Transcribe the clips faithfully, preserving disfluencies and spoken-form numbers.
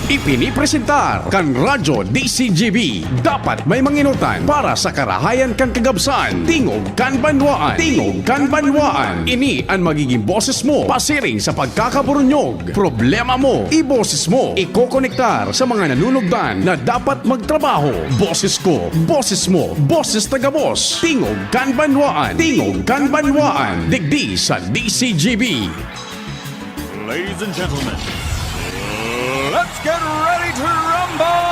Ipinipresentar kan Radyo D C G B. Dapat may mangenotan para sa karahayan kan kagabsan. Tingog kan banwaan. Tingog kan banwaan. Ini an magiging boses mo pasiring sa pagkakaburunyog. Problema mo, iboses mo. Ikokonektar sa mga nanunugdan na dapat magtrabaho. Boses ko, boses mo, boses taga-boss. Tingog kan banwaan. Tingog kan banwaan. Digdi sa D C G B. Ladies and gentlemen, let's get ready to rumble!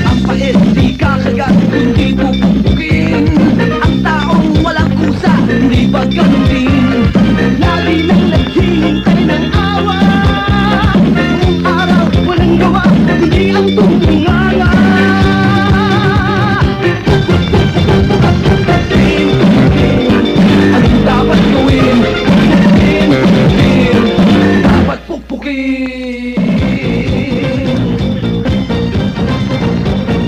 Ang pait di kakagat, kundi pupukpukin. Ang taong walang kusa, hindi pagkalutin. Lagi nang naghihintay ng awa. Buong araw, walang gawa, kundi ang tunganga. Anong dapat gawin? Dapat pukpukin.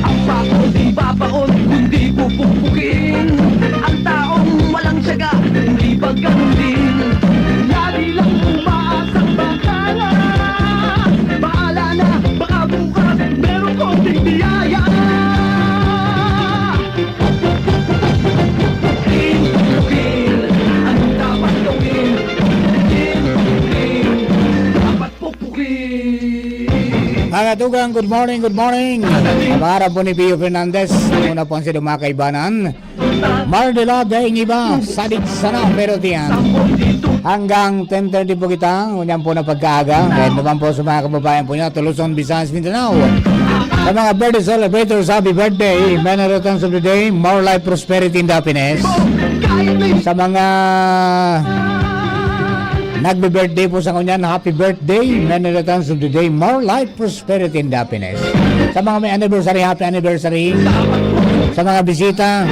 Ang pako di babaon, kundi pupukpukin. Ang taong walang tiyaga, hindi pagkalutin. Lagi lang umaasang baka nga. Bahala na, baka bukas, meron konting biyaya. Anong dapat gawin? Dapat pupukpukin. Mga tugang, good morning, good morning. Kabaharap po ni Pio Fernandez. Una po ang si Duma Kaibanan. Mar de la Daing Iba, sadik sana pero tiyan. Hanggang ten thirty po kita, ngunyan po na pagkaaga. Kahit naman po sa mga kababayan po niya, Luzon, Visayas, Mindanao. Sa mga birthday celebrators, happy birthday. Many returns of the day, more life, prosperity, and happiness. Sa mga nagbe-birthday po sa ngunyan, happy birthday. Many returns of the day, more life, prosperity, and happiness. Sa mga may anniversary, happy anniversary. Sa mga bisita,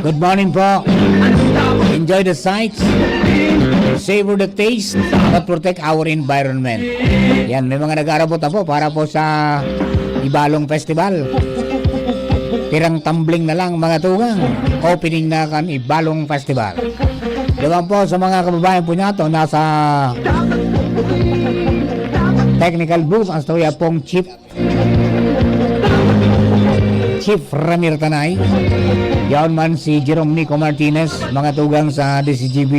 good morning po. Enjoy the sights. Savor the taste. But protect our environment. Yan, may mga nag-aarabot na po para po sa Ibalong Festival. Tirang tumbling na lang, mga tugang. Opening na kan Ibalong Festival. Diba po, sa mga kababayan po niya to, nasa technical booth, ang Kuya Pong Chief, Chief Ramir Tanay. Yaon man si Jerome Nico Martinez, mga tugang sa D C G B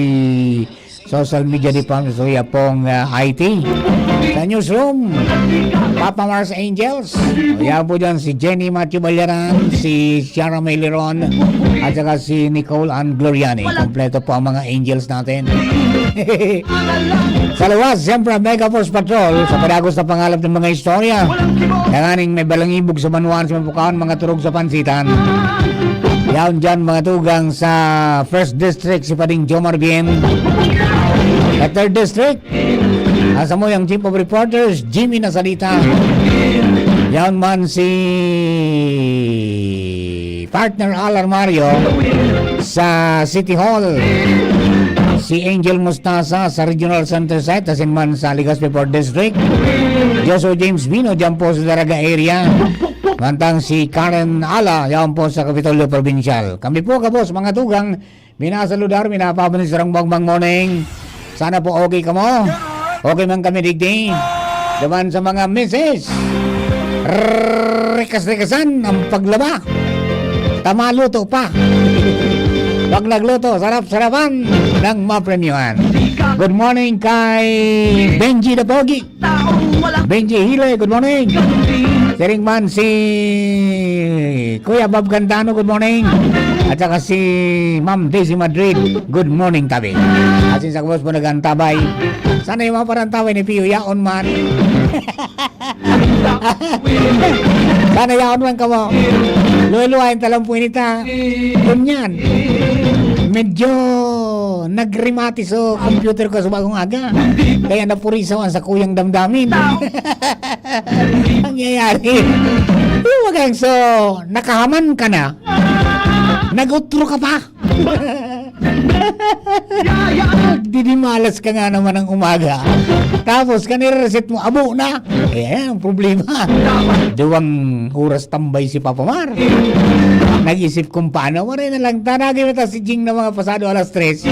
Social Media Department, Kuya Pong, ah, I T. Sa newsroom, Papa Mars Angels. Yaon po dyan si Jenny Matthew Ballaran, si Ciara May Leron, at saka si Nicole Ann Gloriani. Kompleto po ang mga angels natin. Sa luwas, siyempre, ang Mega Force Patrol, sa padagos na pangalap ng mga istorya. Tanganing may balangibog sa banwaan, sa mapukaon, mga turog sa pansitan. Yaon dyan, mga tugang sa First District, si Pading Jomar Bien. Sa Third District, ang samuyang Chief of Reporters, Jimmy Nasalita. Yaon man si Partner Alar Mario sa City Hall. Si Angel Mustasa sa Regional Center Site, asin man sa Legazpi Fourth District. Joshua James Bino, dyan po sa Daraga area. Mantang si Karen Ala, yaon po sa Kapitolyo Provincial. Kami po, gabos, mga tugang, minasaludar, minapaabot sa sarong magmang morning. Sana po okay kamo. Okay man kami digdi. Duman sa mga misis, rikas-rikasan ang paglaba. Tama luto pa. Pag nagluto, sarap-sarapan ng mapremyuhan. Good morning kay Benji the Pogi. Benji Hile, good morning. Siring man si Kuya Bob Cantano, good morning. At saka si Ma'am Daisy Madrid, good morning, tabi. Asin sa gabos po nag-antabay. Sana yung mga parantabay ni Pio, yaon man. Sana yaon man kamo. Luwa-luwa yung talampuin nita. Kunyan. Medyo nagrimati so computer ko sa bagong aga. Kaya napurisaw ang sakuyang damdamin. Nangyayari. Yung wagang so, nakahaman ka na. Nag-utro ka pa. Didimalas ka nga naman ng umaga. Tapos, kan i-reset mo, abo na. Eh, ayan ang problema. Duwang oras tambay si Papa Mar. Nag-isip kung paano. Maray na lang, tanagin mo ta si Jing na mga pasado alas tres.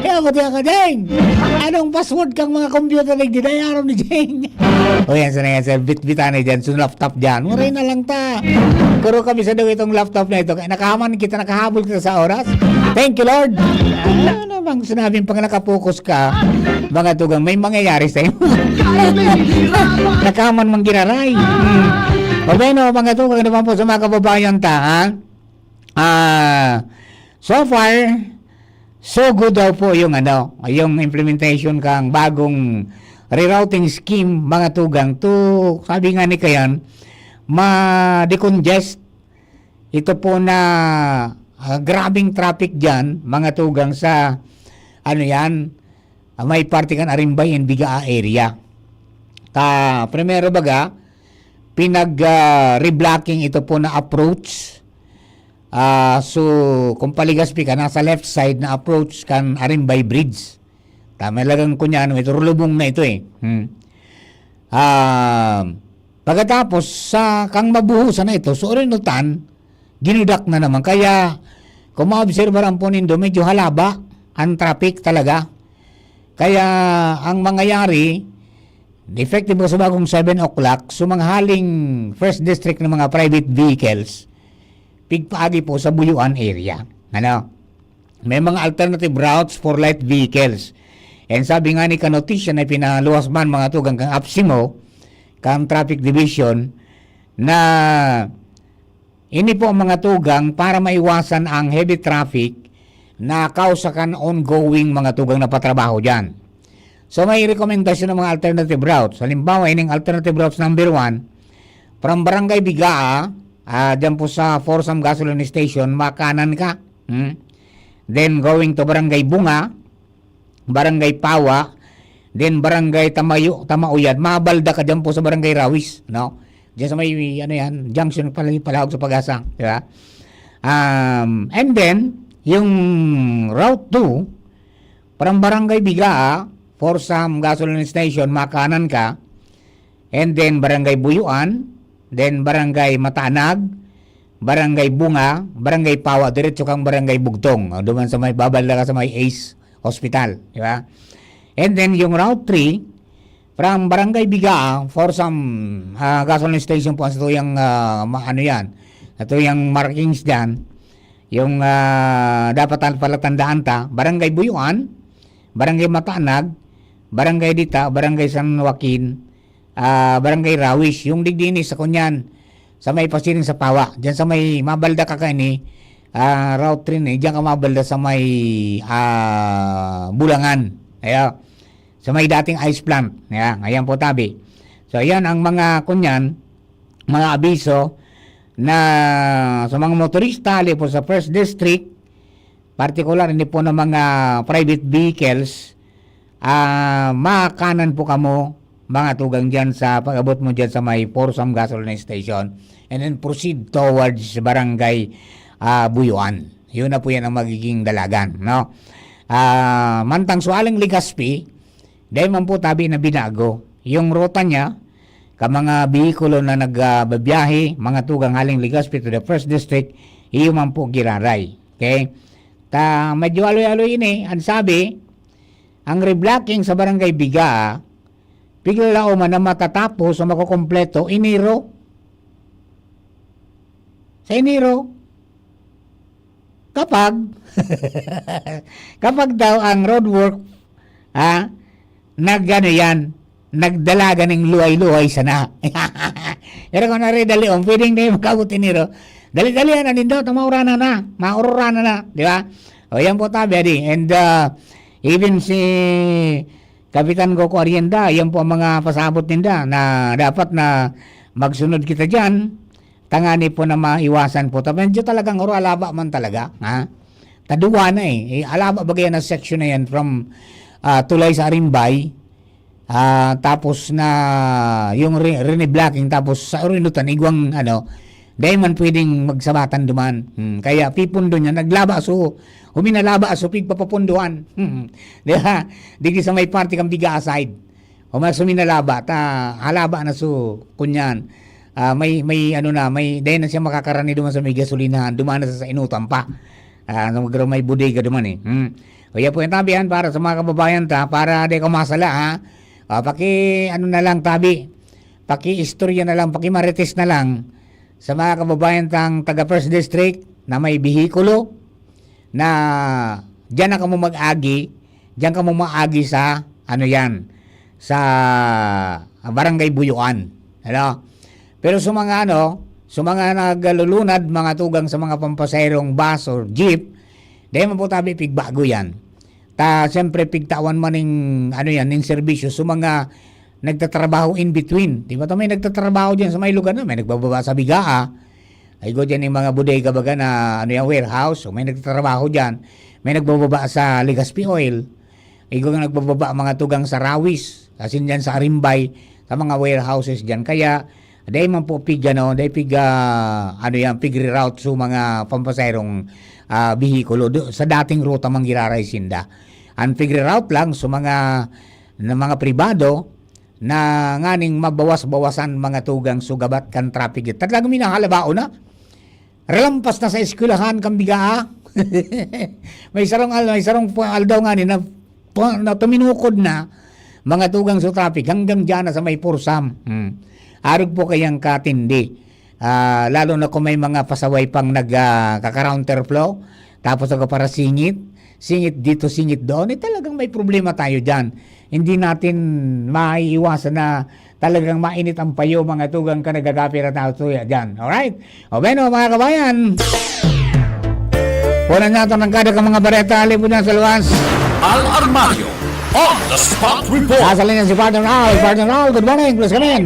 Kaya mo diyan ka, Jing. Anong password kang mga computer na ginayaron ni Jing? O yan, sana yan, sir. Bitbitan na dyan. So, laptop dyan. Maray na lang ta. Kuro kami sa daw itong laptop na ito. Kaya nakahaman kita, nakahabol kita sa oras. Thank you, Lord. Ano bang sinabing pag nakapokus ka, mga tugang, may mangyayari sa'yo? Nakahaman mang giraray. Hmm. O bueno, mga tugang, naman po sa mga kababayan ta, ha? Ah, so far, so good daw po yung ano, yung implementation kang bagong rerouting scheme, mga tugang, to, sabi nga ni Kayan, ma-decongest ito po na, ah, grabing traffic diyan, mga tugang, sa, ano yan, ah, may parte kan Arimbay and Bigaa area. Ta, primero baga, pinag, ah, reblocking ito po na approach. Ah, so, kung pa-Legazpi ka, nasa left side na approach kan Arimbay Bridge. Ta, may lagang kunya, ano, ito, rulubong na ito eh. Hmm. Ah, pagkatapos, sa kang mabuhusan na ito, so, urinutan, ginudak na naman. Kaya, kung maobserbaran po nindo, medyo halaba ang traffic talaga. Kaya, ang mangyayari, effective sa bagong seven o'clock, so, mga haling first district ng mga private vehicles, pigpaagi po sa Buyuan area. Ano? May mga alternative routes for light vehicles. And sabi nga ni kanotisya na pinaluwas man, mga tugang, kang APSIMO, kang Traffic Division, na ini po ang mga tugang para maiwasan ang heavy traffic na kausa kan ongoing, mga tugang, na patrabaho dyan. So, may rekomendasyon ng mga alternative routes. Halimbawa, ining alternative routes number one, from Barangay Bigaa, ah, dyan po sa Forsam Gasoline Station, makanan ka. Hmm? Then, going to Barangay Bunga, Barangay Pawa, then Barangay Tamayo, Tamauyad, mabalda ka dyan po sa Barangay Rawis, no? Diyan sa may, ano yan, junction pala, palahog sa Pag-asa, di ba? Um, and then, yung Route two, from Barangay Bigaa, Forsam Gasoline Station, makanan ka, and then Barangay Buyuan, then Barangay Matanag, Barangay Bunga, Barangay Pawa, diretso kang Barangay Bugtong. O, duman sa may, babalda ka sa may Ace Hospital, di ba? And then, yung Route three, from Barangay Bigaa, Forsam, ah, gasoline station po, sa tuyang, ah, ma-, ano yan, sa tuyang markings dyan, yung, ah, dapat tan-, palatandaan ta, Barangay Buyuan, Barangay Matanag, Barangay Dita, Barangay San Joaquin, ah, Barangay Rawis, yung digdi ni sa kunyan, sa may pasiring sa Pawa, diyan sa may mabalda ka kaini, ah, Route three ni, diyan ka mabalda sa may, ah, Bulangan. Ayo. Sa may dating ice plant. Ayan, ayan po tabi. So, ayan ang mga kunyan, mga abiso na sa mga motorista, hali po sa First District, partikular, hindi po ng mga private vehicles, ah, makanan po kamo, mga tugang dyan sa pag-abot mo dyan sa may Forsam Gasoline Station, and then proceed towards Barangay, ah, Buyuan. Yun na po yan ang magiging dalagan, no? Ah, mantang sa Aling Legazpi, dahil man po tabi na binago yung ruta niya, ka mga behikulo na nagbabiyahe, mga tugang haling Legazpi to the First District, iyo man po giraray. Okay? Ta, medyo aloy-aloy ini. Ang sabi, ang reblocking sa Barangay Bigaa, piglalao man na matatapos o makukumpleto, Enero. Sa Enero. Kapag, kapag daw ang roadwork, ha, nag-ano yan, nagdalagan ng luhay-luhay sana. Pero kung nari dali, oh, pwedeng na yung mag-abot Enero. Dali-dali yan, anindot, maurana na, maurana na, di ba? O, yan po tabi, adi. And, uh, even si Kapitan Coco Arienda, yan po ang mga pasabot ninda na dapat na magsunod kita dyan, tangani po na maiwasan po. Ta-, medyo talagang oro alaba man talaga, ha? Taduwa na eh. Eh, alaba bagay na section na yan from, ah, tulay sa Arimbay, ah, tapos na yung re-, rene-blocking, tapos sa Orinutan, igwang, ano, Dai man pwedeng magsabatan duman. Hmm, kaya pipundo niya, naglaba so, huminalaba so pigpapapunduhan. Hmm, di ba? Digdi sa may parte kan Biga aside. O mas huminalaba, ta halaba na so, kunyan. Ah, may, may ano na, may, dai na siya makakarani duman sa may gasolinahan, duman na sa, sa inutan pa. Ah, na magkaroon may bodega duman eh. Hmm. Kaya po yung tabihan para sa mga kababayan ta, para di ka masala ha. Ah, paki, ano na lang tabi, paki-istorya na lang, paki-marites na lang sa mga kababayan tang taga First District na may bihikulo na diyan na kamo mag-agi, diyan kamo maagi sa, ano yan, sa Barangay Buyuan. Ano? Pero sa mga ano, sa mga naglulunad, mga tugang sa mga pampasaherong bus or jeep, dahil man po tabi pigbago yan. Ta, siyempre, pigtawan man ning, ano yan, ning serbisyo sa mga nagtatrabaho in between. Di ba? Ta may nagtatrabaho dyan sa may lugar na, may nagbababa sa Bigaa. Ay, go dyan yung mga bodega baga na, ano yan, warehouse. So, may nagtatrabaho dyan. May nagbababa sa Legazpi Oil. Ay, go nga nagbababa ang mga tugang sa Rawis. Asin dyan sa Arimbay, sa mga warehouses dyan. Kaya, dahil man po pig, ano, dahil pig, ah, ano yan, pig-reroute sa mga pampasaherong, ah, bihikulo. Do, sa dating ruta, manggiraray sinda. Ang pig-reroute lang sa mga, ng mga pribado, na nganing mabawas-bawasan mga tugang sugabat kan traffic. Talagang minahalabao na. Ralampas na sa eskwelahan kan Bigaa. May sarong al-, may sarong pu-, aldaw ngani na, pu-, na tuminukod na mga tugang sa traffic hanggang diyan na sa may Pursam. Hmm. Arog po kayang katindi. Ah, lalo na kung may mga pasaway pang nag, ah, kaka-counterflow, tapos nagpaparasingit, singit dito, singit doon, eh, talagang may problema tayo diyan. Hindi natin maiiwasan na talagang mainit ang payo, mga tugang ka nagagapira tayo tuya diyan. Alright? O bueno, mga kabayan, punan natin ang kada ka mga bareta, alipod na sa luwas. Al Armario on the spot report. Nasa linya si Partner Al. Partner Al, good morning. Please come in.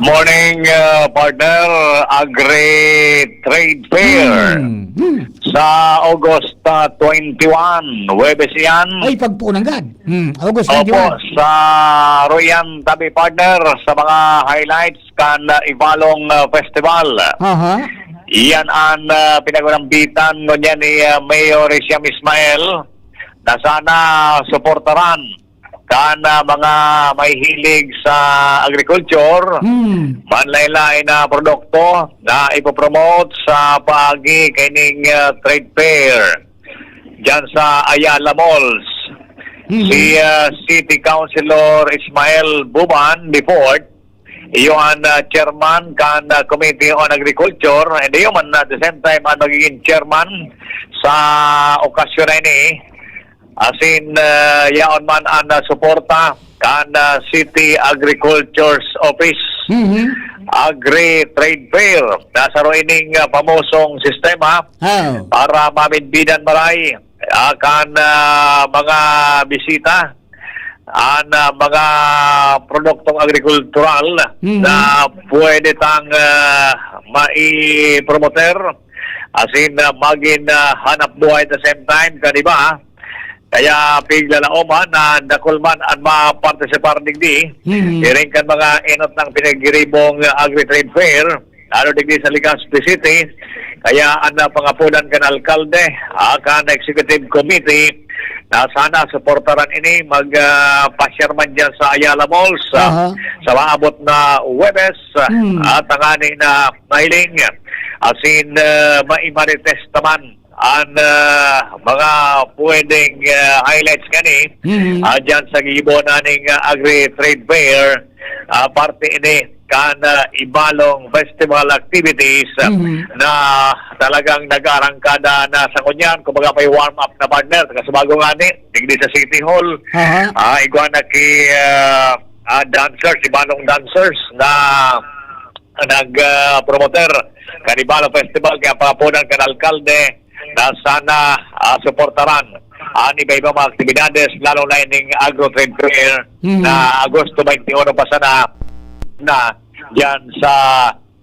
Morning, uh, partner. Agri Trade Fair Hmm. Hmm. sa August, uh, twenty-one, Huwebes yan. Ay, pagpunan gad. Hmm. August Opo, twenty-one. Sa Royan tabi, partner, sa mga highlights kan, uh, Ibalong, uh, Festival. Aha. Iyan ang, uh, pinag-unambitan ngunyan ni, uh, Mayor Siam Ismael na sana suportaran kan, ah, mga mahihilig sa agriculture, Hmm. manlain-lain na produkto na ipopromote sa paagi kaining, ah, trade fair diyan sa Ayala Malls. Mhm. Si, ah, City Councilor Ismael Buban the fourth, iyo an, ah, chairman kan, ah, Committee on Agriculture, and iyo man at the same time ang magiging chairman sa okasyon na ini. Asin, ah, yaon man an, ah, suporta kan, ah, City Agriculture's Office, Mhm. Agri Trade Fair. Nasa ro ining, ah, pamosong sistema Oh. para mamidbidan maray, ah, kan, ah, mga bisita, an, ah, mga produktong agrikultural Mhm. na pwede tang, ah, maipromoter, asin, ah, magin, ah, hanap buhay at the same time, kan iba, Kaya piglalaoman na dakul man an mapartisipar digdi. Mhm. Siring kan mga enot na pinagiribong Agri-Trade Fair, lalo digdi sa Legazpi City. Kaya an, ah, pangapodan kan alkalde, ah, kan executive committee, na sana suportaran ini, mag, ah, pasyar man diyan sa Ayala Malls, ah, Aha. sa maabot na Huwebes, ah, Hmm. at tangani na mahiling, asin, ah, maimarites naman an, ah, mga pwedeng, ah, highlights kani, Mhm. ah, dyan sa gibo na ning, ah, Agri Trade Fair, ah, parte ini kan, ah, Ibalong Festival Activities, ah, Mhm. na talagang nag-aarangkada na sa ngunyan. Kumbaga, may warm-up na, partner. Kasi bago nga ni, digdi sa City Hall, Aha. ah, igwa na ki, ah, ah, dancers, Ibalong dancers na nag, ah, promoter kan Ibalong Festival, kaya pangapodan kan alkalde na sana, ah, suportaran an iba-iba mga aktibidades, lalo na ining Agro Trade Fair Mhm. na Agosto twenty-one pa sana na diyan sa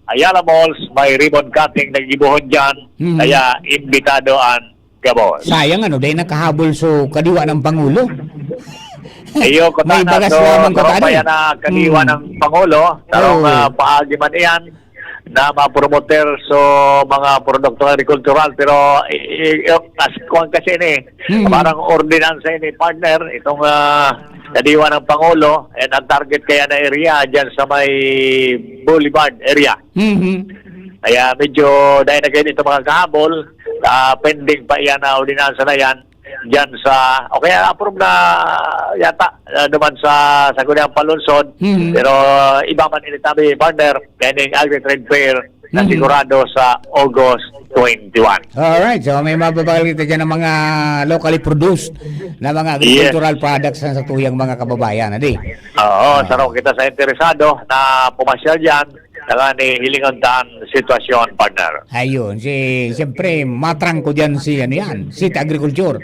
Ayala Malls, may ribbon cutting na gigibohon diyan, Mhm. kaya imbitado an gabos. Sayang, ano, dahil nakahabol so kadiwa ng Pangulo. Iyo, May kutana, bagas so, lamang kutana, eh. Yan na kadiwa Hmm. ng Pangulo, tarong, Oo. ah, paagi man iyan, na mapromoter so mga produktong agrikultural. Pero i- i- as kuwan kasi ni, Mhm. parang ordinansa ini, partner, itong ah, nadiwa ng Pangulo, and ang target kaya na area dyan sa may Boulevard area. Mhm. Kaya medyo dahil na ganito mga kahabol, ah, pending pa iyan na ordinansa na yan dyan sa, o kaya approve na yata ah, naman sa Sangguniang Panlungsod, Mhm. pero iba man ini tabi, partner, pending agri-trade fair na Mhm. sigurado sa August twenty-one. Alright, so may mababakal kita dyan ng mga locally produced na mga agricultural products na sa tuyang mga kababayan, adi. Oo, sarong kita sa interesado na pumasyal dyan, saka ni hilingon tan sitwasyon, partner. Ayun, si, siyempre, matrang ko dyan si, ano yan, City Agriculture.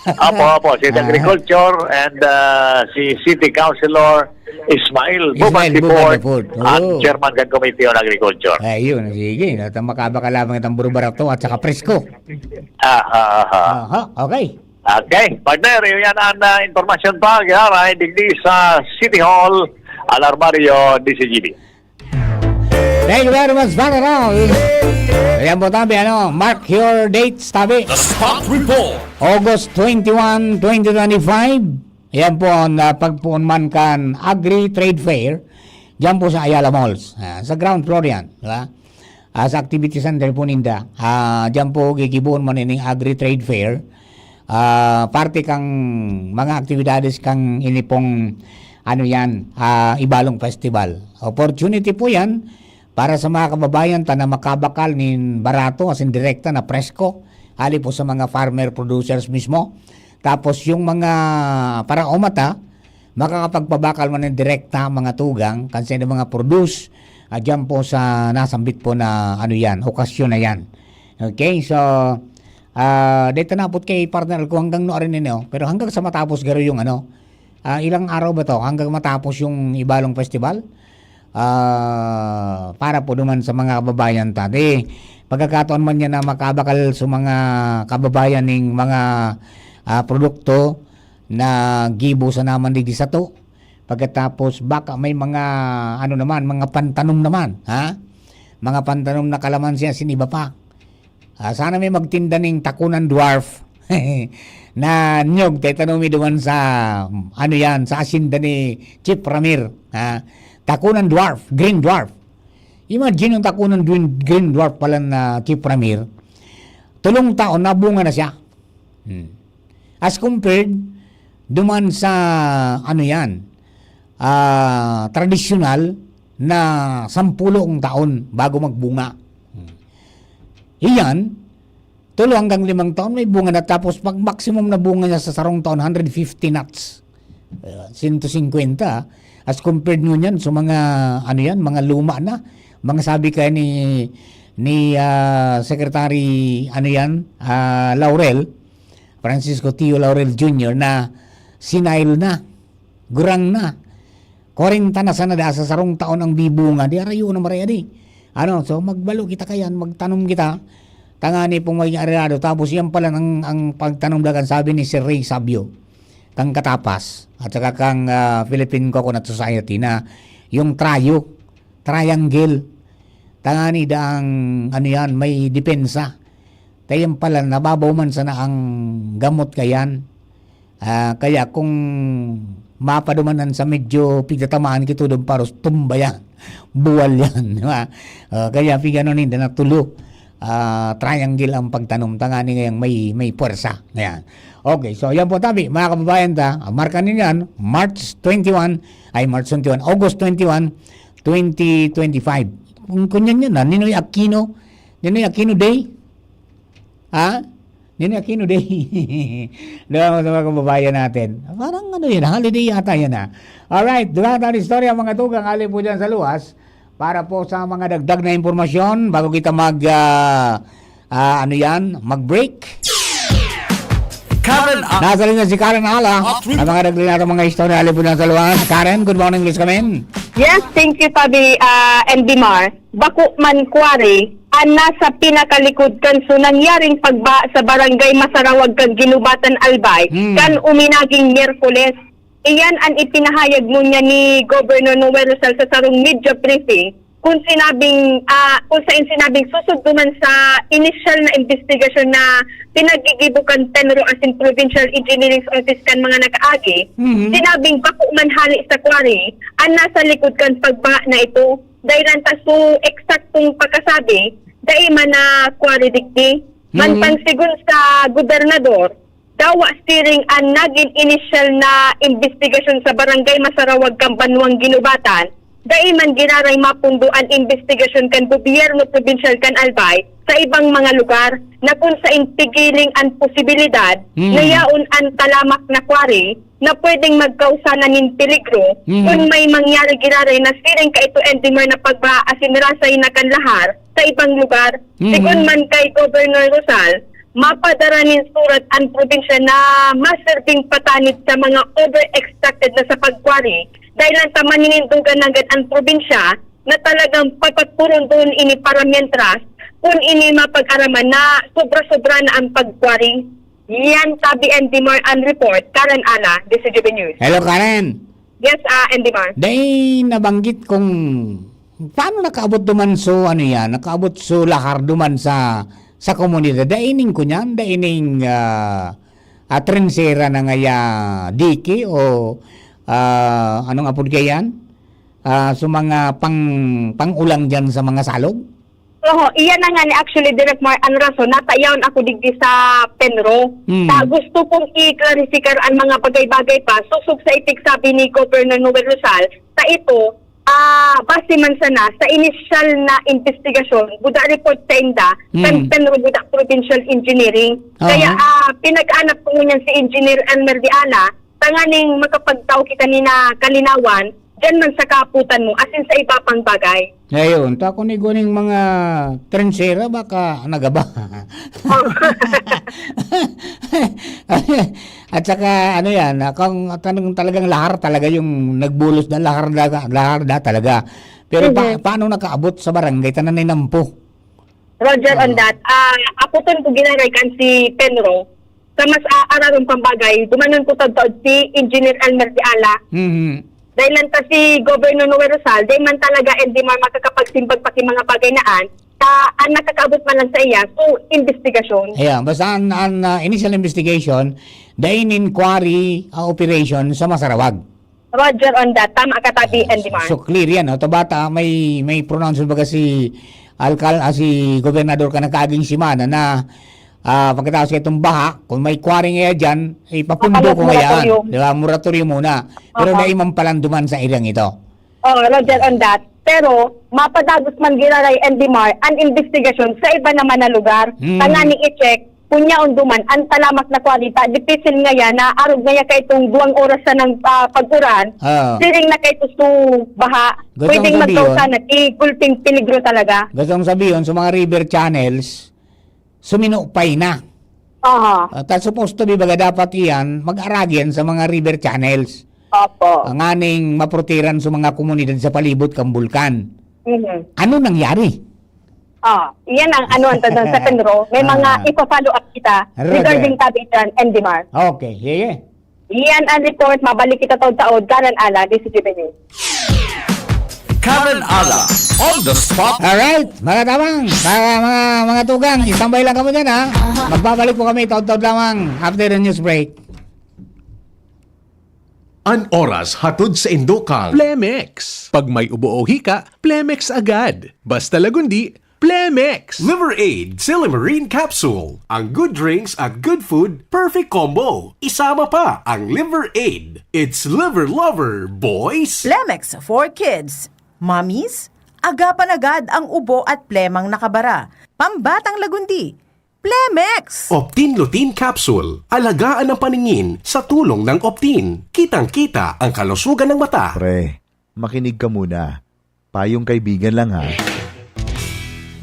Opo, opo, City Ah. Agriculture and ah, si City Councilor Ismail Ismail Buban Buban Deport, Deport. ang Oo. Chairman kan Committee on Agriculture. Ayun, sige, at makabakal lamang itong burubarato at saka presko. Aha, aha. Aha, okay. Okay, partner, yun yan ang ah, impormasyon pa, Giraray, digdi sa City Hall, Alarmario, D C G B. Thank you very much, Father Raul. Ayan po tabi, ano, mark your dates tabi. The Spot Report. August twenty-one, twenty twenty-five. Ayan po ang ah, pagpuon man kan Agri Trade Fair. Diyan po sa Ayala Malls. Ah, sa ground floor yan. Di ba? Ah, sa activity center po ninda. Ah, diyan po gigibuon man ining Agri Trade Fair. Ah, parte kang mga aktibidades kang ini pong ano yan, ah, Ibalong Festival. Opportunity po yan para sa mga kababayan ta na makabakal nin barato, as in direkta na presko, hali po sa mga farmer producers mismo. Tapos yung mga para umata, makakapagpabakal man ng direkta mga tugang, kasi ng mga produce, ah, dyan po sa nasambit po na ano yan, okasyon na yan. Okay, so, ah, dito na po kay partner ko hanggang no rin ninyo, pero hanggang sa matapos garo yung ano, ah, ilang araw ba to? Hanggang matapos yung Ibalong Festival? Ah, para po naman sa mga kababayan ta. Di, pagkakataon man yan na makabakal sa mga kababayan ning mga ah, produkto na gibo sa naman digdi sato. Pagkatapos baka may mga ano naman, mga pantanom naman, ha? Mga pantanom na kalamansi asin iba pa. Ah, sana may magtinda ning takunan dwarf na nyog, tayo tanong mi duman sa, ano yan, sa asinda ni Chief Ramir. Ha? Takunan dwarf, green dwarf. Imagine yung takunan green, green dwarf pala na Chief Ramir. Tulong taon, nabunga na siya. Hmm. As compared, duman sa, ano yan, ah, tradisyonal na sampulong taon bago magbunga. Hmm. Iyan, tulo hanggang limang taon may bunga na, tapos pag maximum na bunga niya sa sarong taon, hundred fifty nuts. Uh, sento singkwenta. As compared ngunyan sa mga, ano yan, mga luma na. Mga sabi kaya ni, ni ah, Secretary, ano yan, ah, Laurel, Francisco Tio Laurel Junior na senile na, gurang na. Kwarenta na sana da sa sarong taon ang bibunga. Di arayo na maray adi. Ano, so magbalo kita kayan, magtanom kita. Tangani pong maging arerado. Tapos yan pala ang, ang pagtanom dagan, sabi ni Sir Ray Sabio, kang Katapas, at saka kang ah, Philippine Coconut Society na yung trio, triangle. Tangani daang, ano yan, may depensa. Tayan pala, nababaw man sana ang gamot kayan. Ah, kaya kung mapadumanan sa medyo pigtatamaan kito doon paros, tumba yan. Buwal yan, di ba? Ah, kaya pigano ninda na tulo. Ah, triangle ang pagtanom, tangani ngayang may, may puwersa. Ayan. Okay, so yan po tabi, mga kababayan ta, ah, marka ninyo yan, March twenty-one, ay March twenty-one, August twenty-one, twenty twenty-five. Kung kunyan yan, ah, Ninoy Aquino, Ninoy Aquino Day? Ha? Ninoy Aquino Day. Doon sa mga kababayan natin. Parang ano yun, holiday yata yan ha. Alright, doon ang istorya mga tugang, ali po dyan sa luwas. Para po sa mga dagdag na impormasyon, bago kita mag, ah, ah, ano yan, mag-break. Karen A. Nasa linya si Karen Ala. Ang mga dagdag natin mga istorya, ali po dyan sa luwas. Karen, good morning, please come in. Yes, thank you, Tabi ah, and Dimar. Bako man Quarry, ang nasa pinakalikod kan so nangyaring pagbaha sa barangay Masarawag kan Ginubatan, Albay, Hmm. kan uminaging Miyerkules. Iyan ang ipinahayag ngunyan ni Governor Noel Rosal sa sarong media briefing Kung sinabing, ah, kung sa sinabing susugduman sa inisyal na imbestigasyon na pinaggigibo kan PENRO asin Provincial Engineering Office kan mga nakaagi, Mhm. sinabing bako man hale sa quarry an nasa likod kan pagbaha na ito. Dai lang ta su eksaktong pagkasabi, dai man na quarry digdi. Mhm. Manpang sigon sa gobernador, dawa siring an nagin inisyal na imbestigasyon sa Barangay Masarawag kan banwang Guinobatan, dai man giraray mapundo an imbestigasyon kan gobyerno probinsyal kan Albay sa ibang mga lugar na kun sain pigiling an posibilidad Mhm. na yaon an talamak na quarry na pwedeng magkausa na nin peligro Mhm. kun may mangyari giraray na siring kaito, Endimar, na pagbaha asin rasay na kan lahar sa ibang lugar. Mhm. Sigon man kay Governor Rosal, mapadara nin surat an probinsya na maserbing patanid sa mga overextracted na sa pagkwari, dahil lang ta maninindugan nanggad an probinsya na talagang papagpurundoon ini para mientras kun ini mapag-araman na sobra-sobra na ang pagkwari. Yan, tabi Endimar an report. Karen Ana, D C G B News. Hello, Karen. Yes, ah, Endimar. Dai nabanggit kung paano nakaabot duman so, ano yan, nakaabot so lahar duman sa, sa komunidad. Dai ning kunyan, dai ning, ah, ah, trensera na ngaya dike o, ah, anong apod kayan? Ah, so mga pang, pang-ulang dyan sa mga salog? Oo, iyan na nga ni actually, Direk Mar, ang rason, natayaon ako digdi sa PENRO. Hmm. Ta gusto kong i-clarificar ang mga bagay-bagay pa, sosog sa ipigsabi ni Governor Noel Rosal, ta ito, ah, base man sana sa inisyal na imbestigasyon, buda report sa inda, kan Hmm. PENRO, buda Provincial Engineering. Aha. Kaya, ah, pinag-aanap ko ngunyan si Engineer Elmer Diala, tanganing makapagtao kita ni na kalinawan, diyan man sa kaaputan mo, asin sa iba pang bagay. Ngayon, ta kung igwa ning mga trensera, baka nagaba. Oh. At saka, ano yan, ah, kung, kung talagang lahar talaga yung nagbulos na lahar na, lahar na talaga. Pero pa-, Mhm. paano nakaabot sa barangay? Tanan na inampo. Roger, on Oo. that. Ah, aputon ko giraray kan si PENRO. Sa mas aararon pang bagay, dumanon ko taod-taod si Engineer Elmer Diala. Mhm. Dahil lang ta si Governor Noel Rosal, dahil man talaga, Endimar, makakapagsimbag pa si mga bagay na an, ta, ang nakakaabot man lang sa iya, so, investigasyon. Ayan, basta an, an, ah, initial investigation, dahil inquiry, ah, operation sa Masarawag. Roger on that. Tama ka, tabi, Ah, Endimar. So, clear yan, no? Tabata, may, may pronounce baga si Alcal-, ah, si Gobernador ka nakaaging semana na, ah, pagkatapos kaitong baha, kung may quarry ngaya dyan, ipapundo Kapag ko ngaya, moratorium. di ba? Moratorium muna. Pero Aha. naiman palang duman sa ilang ito. Oh, Roger on that. Pero, mapadagos man giraray, Endimar, an investigasyon sa iba naman na lugar. Hmm. Tanganing i-check, kun yaon duman, an talamak na kwarita, dipisil ngaya na arog ngaya kaitong duwang oras sa nang, ah, pag-uran, Ah. siring na kaito su baha, Gustong pwedeng sabihin, magkausa na, ti gulping peligro talaga. Gustong sabihin, sa mga river channels, suminupay na. Aha. Ah, ta supposed to be, baga dapat iyan, mag-aragi yan sa mga river channels. Opo. Ah, nganing maproteran sa mga komunidad sa palibot kan bulkan. Mhm. Ano nangyari? Ah, iyan ang ano ang tanda sa PENRO. May mga Ah. ipa-follow up kita Roger. regarding topic dyan, Endimar. Okay, sige. Iyan ang report, mabalik kita taod-taod, Karen Ala, D C G B News. Karen Ala, on the spot. Alright, mga tabang, mga, mga, mga tugang, isambay lang kamo dyan, ha? Magbabalik po kami, taod-taod lamang, after the news break. An oras hatod sa indo kan Plemex. Pag may ubo o hika, Plemex agad. Basta Lagundi, Plemex! Liver Aid Silimarin Capsule. Ang good drinks at good food, perfect combo. Isama pa ang Liver Aid. It's Liver Lover, boys! Plemex for kids. Mommies, agapan agad ang ubo at plemang nakabara. Pambatang Lagundi, Plemex! Optin Lutein Capsule. Alagaan ang paningin sa tulong ng Optin. Kitang-kita ang kalusugan ng mata. Pre, makinig ka muna. Payong kaibigan lang, ha.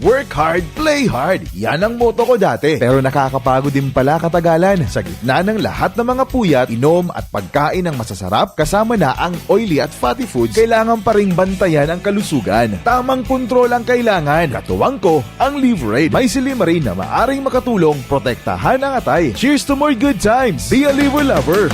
Work hard, play hard. Yan ang motto ko dati. Pero nakakapagod din pala katagalan. Sa gitna ng lahat ng mga puyat, inom at pagkain ng masasarap, kasama na ang oily at fatty foods, kailangan pa ring bantayan ang kalusugan. Tamang kontrol ang kailangan. Katuwang ko, ang Liver Aid. May silimarin na maaring makatulong protektahan ang atay. Cheers to more good times! Be a Liver Lover!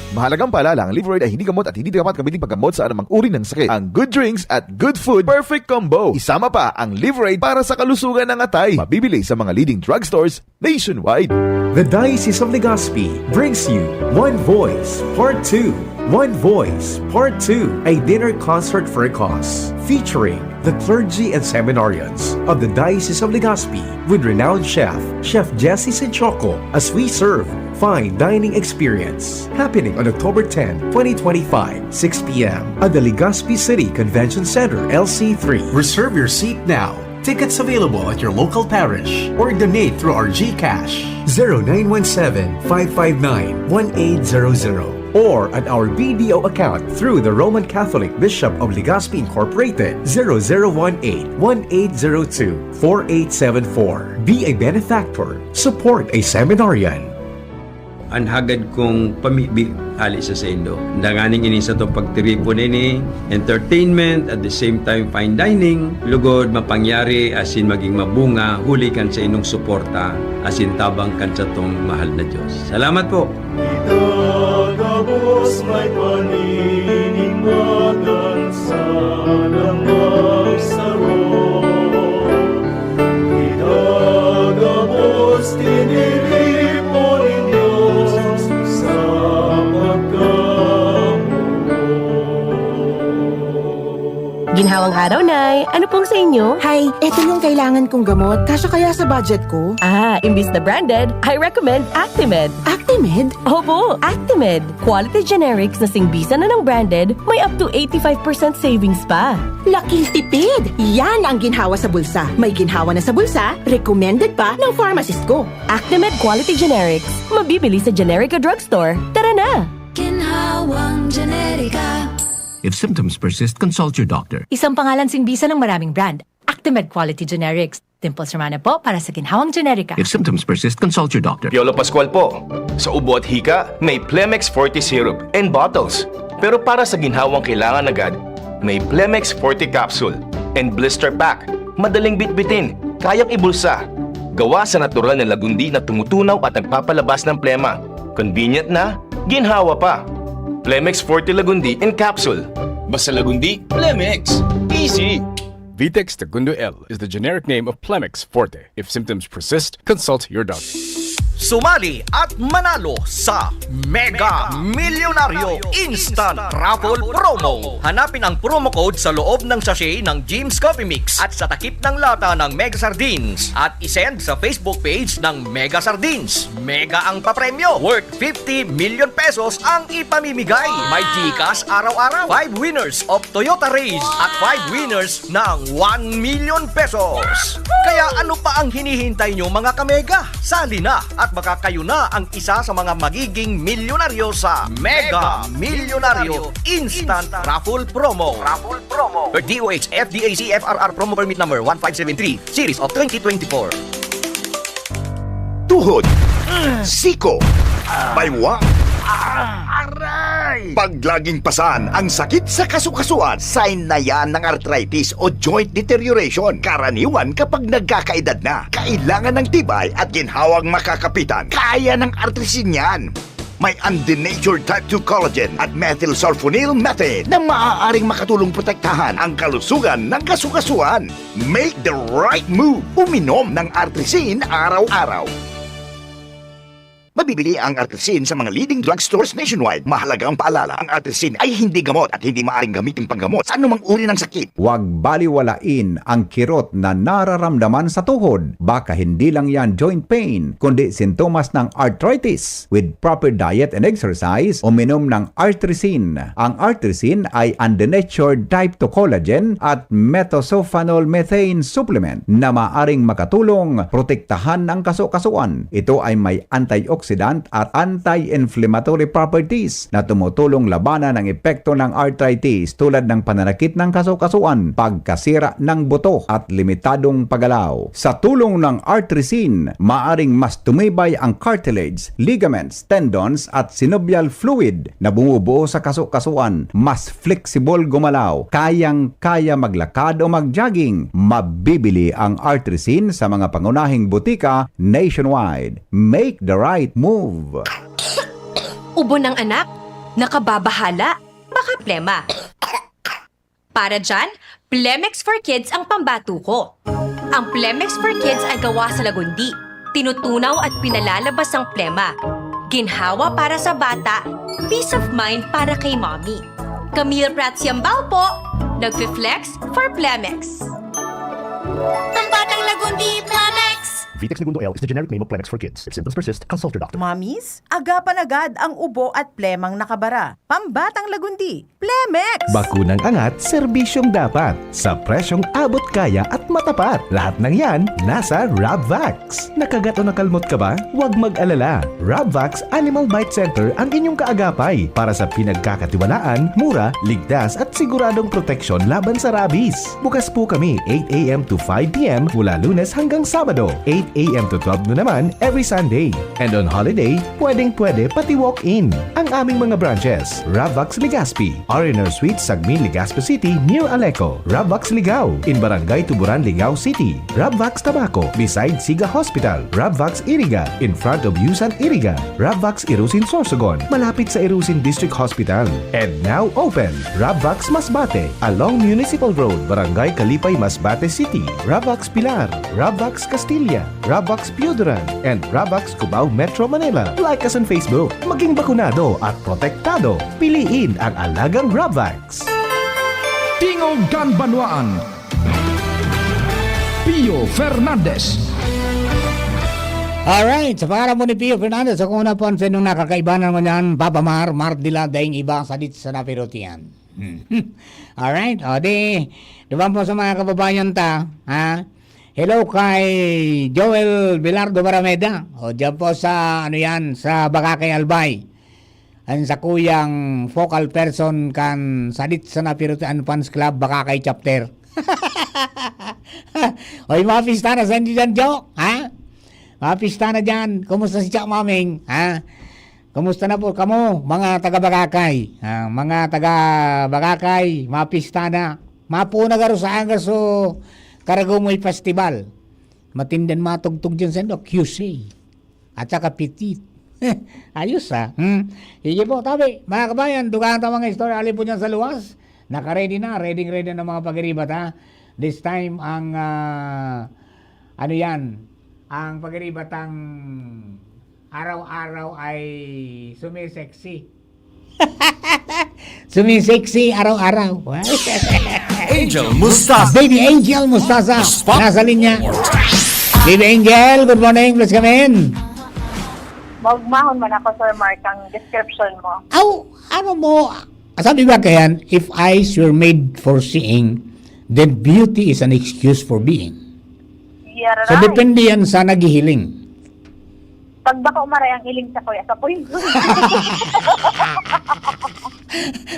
Mahalagang paalala, ang Liveride ay hindi gamot at hindi dapat gamitin paggamot sa anumang uri ng sakit. Ang good drinks at good food, perfect combo. Isama pa ang Liveride para sa kalusugan ng atay. Mabibili sa mga leading drugstores nationwide. The Diocese of Legazpi brings you One Voice Part two. One Voice Part two, a dinner concert for a cause, featuring the clergy and seminarians of the Diocese of Legazpi with renowned chef, Chef Jesse Sinchoco, as we serve fine dining experience, happening on October tenth, twenty twenty-five, six p m at the Legazpi City Convention Center, L C three. Reserve your seat now. Tickets available at your local parish or donate through our GCash, zero nine one seven, five five nine, one eight zero zero, or at our B D O account through the Roman Catholic Bishop of Legazpi Incorporated, zero zero one eight, one eight zero two, four eight seven four. Be a benefactor. Support a seminarian. An hagad kong pamibi hali sa saindo. Danganing ini satong pagtiripon ini, entertainment, at the same time fine dining, lugod mapangyari asin maging mabunga huli kan saindong suporta asin tabang kan satong mahal na Dios. Salamat po! Kita gabos may paninimbagan sa lamang saro. Kita gabos tiniripo nin Dios sa pagkamuot. Ginhawang araw, Nay. Ano pong sa inyo? Hay, eto yung kailangan kong gamot. Kasya kaya sa budget ko? Ah, imbis na branded, I recommend Actimed. Actimed? Opo, Actimed. Quality generics na singbisan na ng branded, may up to eighty-five percent savings pa. Laking tipid! Yan ang ginhawa sa bulsa. May ginhawa na sa bulsa, recommended pa ng pharmacist ko. Actimed Quality Generics. Mabibili sa Generica Drugstore. Tara na! Ginhawang Generica. If symptoms persist, consult your doctor. Isang pangalan singbisan ng maraming brand. Actimed Quality Generics. Dimples Romana po para sa Ginhawang Generica. If symptoms persist, consult your doctor. Piolo Pascual po. Sa ubo at hika, may Plemex Forte Syrup and bottles. Pero para sa ginhawang kailangan agad, may Plemex Forte Capsule and Blister Pack. Madaling bitbitin, kayang ibulsa. Gawa sa natural na lagundi na tumutunaw at nagpapalabas ng plema. Convenient na, ginhawa pa. Plemex Forte Lagundi in Capsule. Basta Lagundi, Plemex. Easy! Vitex Tagundo L is the generic name of Plemex Forte. If symptoms persist, consult your doctor. Sumali at manalo sa Mega Milyonaryo Instant Raffle Promo. Hanapin ang promo code sa loob ng sachet ng Jim's Coffee Mix at sa takip ng lata ng Mega Sardines at isend sa Facebook page ng Mega Sardines. Mega ang papremyo, worth fifty million pesos ang ipamimigay. May GCash araw-araw, five winners of Toyota Raize at five winners ng one million pesos. Kaya ano pa ang hinihintay nyo, mga kamega? Sali na at baka kayo na ang isa sa mga magiging milyonaryo sa Mega Milyonaryo Instant Raffle Promo. Raffle Promo. Per D O H F D A C F R R Promo Permit Number one five seven three, Series of twenty twenty-four. Tuhod, siko, baywa, aray! Pag laging pasan ang sakit sa kasukasuan, sign na yan ng arthritis o joint deterioration. Karaniwan kapag nagkakaedad na, kailangan ng tibay at ginhawang makakapitan. Kaya ng Artrisin yan. May undenatured type two collagen at methylsulfonyl methane na maaaring makatulong protektahan ang kalusugan ng kasukasuan. Make the right move. Uminom ng Artrisin araw-araw. Mabibili ang Artrisin sa mga leading drugstores nationwide. Mahalagang paalala, ang Artrisin ay hindi gamot at hindi maaaring gamitin panggamot sa anumang uri ng sakit. Huwag baliwalain ang kirot na nararamdaman sa tuhod. Baka hindi lang yan joint pain, kundi sintomas ng arthritis. With proper diet and exercise, uminom ng Artrisin. Ang Artrisin ay undenatured type two collagen at methylsulfonyl methane supplement na maaring makatulong protektahan ang kasukasuan. Ito ay may antioxidant at anti-inflammatory properties na tumutulong labanan ang epekto ng arthritis tulad ng pananakit ng kasukasuan, pagkasira ng buto at limitadong paggalaw. Sa tulong ng Artrisin, maaring mas tumibay ang cartilage, ligaments, tendons at synovial fluid na bumubuo sa kasukasuan, mas flexible gumalaw, kayang-kaya maglakad o mag-jogging. Mabibili ang Artrisin sa mga pangunahing butika nationwide. Make the right move! Ubo ng anak? Nakababahala? Baka plema. Para dyan, Plemex for Kids ang pambato ko. Ang Plemex for Kids ay gawa sa lagundi. Tinutunaw at pinalalabas ang plema. Ginhawa para sa bata, peace of mind para kay mommy. Camille Prats Yambao po, nagfi-flex for Plemex. Pambatang lagundi, Plemex! Vitex Negundo L is the generic name of Plemex for Kids. If symptoms persist, consult your doctor. Mommies, agapan agad ang ubo at plemang nakabara. Pambatang lagundi, Plemex! Bakunang angat, serbisyong dapat. Sa presyong abot kaya at matapat. Lahat ng yan, nasa Rabvax. Nakagat o nakalmot ka ba? Huwag mag-alala. Rabvax Animal Bite Center ang inyong kaagapay para sa pinagkakatiwalaan, mura, ligtas at siguradong proteksyon laban sa rabies. Bukas po kami eight a m to five p m mula Lunes hanggang Sabado, eight a m to twelve noon naman every Sunday. And on holiday, pwedeng-pwede pati walk-in. Ang aming mga branches, Rabvax Legazpi, R and R Suite, Sagmin, Legazpi City, near Aleco, Rabvax Ligao, in Barangay Tuburan, Ligao City, Rabvax Tabaco, beside Siga Hospital, Rabvax Iriga, in front of Yusan Iriga, Rabvax Irusin Sorsogon, malapit sa Irusin District Hospital. And now open, Rabvax Masbate, along Municipal Road, Barangay Kalipay, Masbate City, Rabvax Pilar, Rabvax Castilla, Rabvax Pioduran, and Rabvax Cubao, Metro Manila. Like us on Facebook. Maging bakunado at protektado. Piliin ang alagang Rabvax. Tingog kan Banwaan, Pio Fernandez. Alright, sa pangaran po ni Pio Fernandez, ako na po ang senong nakakaibanan mo niyan, Papa Mar, Mar Dila, daing iba, sadit sa napirot yan. Alright, o di, duman po sa mga kababayan ta, ha? Hello kay Joel Velardo Barameda. O, dyan po sa, ano yan, sa Bacacay, Albay. Ang sakuyang focal person kan Sadit sa Napirutian Fans Club, Bacacay Chapter. Oy, mapista na sa inyo dyan, Jo, ha? Mapista na dyan. Kumusta si Cha Maming, ha? Kumusta na po kamo, mga taga Bacacay? Ah, mga taga Bacacay, mapista na. Mapo na garo sa Angas o Karagumoy Festival. Matindan matugtog dyan sa Q C. At saka Petit. Ayos, ah. Hmm. Sige po, tabi. Mga kabayan, dugaan ta mga istorya. Alin po dyan sa luwas? Naka-ready na. Ready, ready na mga pagiribat, ha? This time, ang, ah, ano yan? Ang pagiribat ang araw-araw ay sumisexy. Sumisexy araw-araw. Angel Mustasa. Baby Angel Mustasa. Spot. Nasa linya. Baby Angel, good morning. Please come in. Maugmahon man ako, Sir Mark, ang description mo. Aw, ano mo? Sabi ba kayan, "If eyes were made for seeing, then beauty is an excuse for being." You're So, right. Depende yan sa naghihiling. Pag bako maray ang iling sa kuya, sa puwing.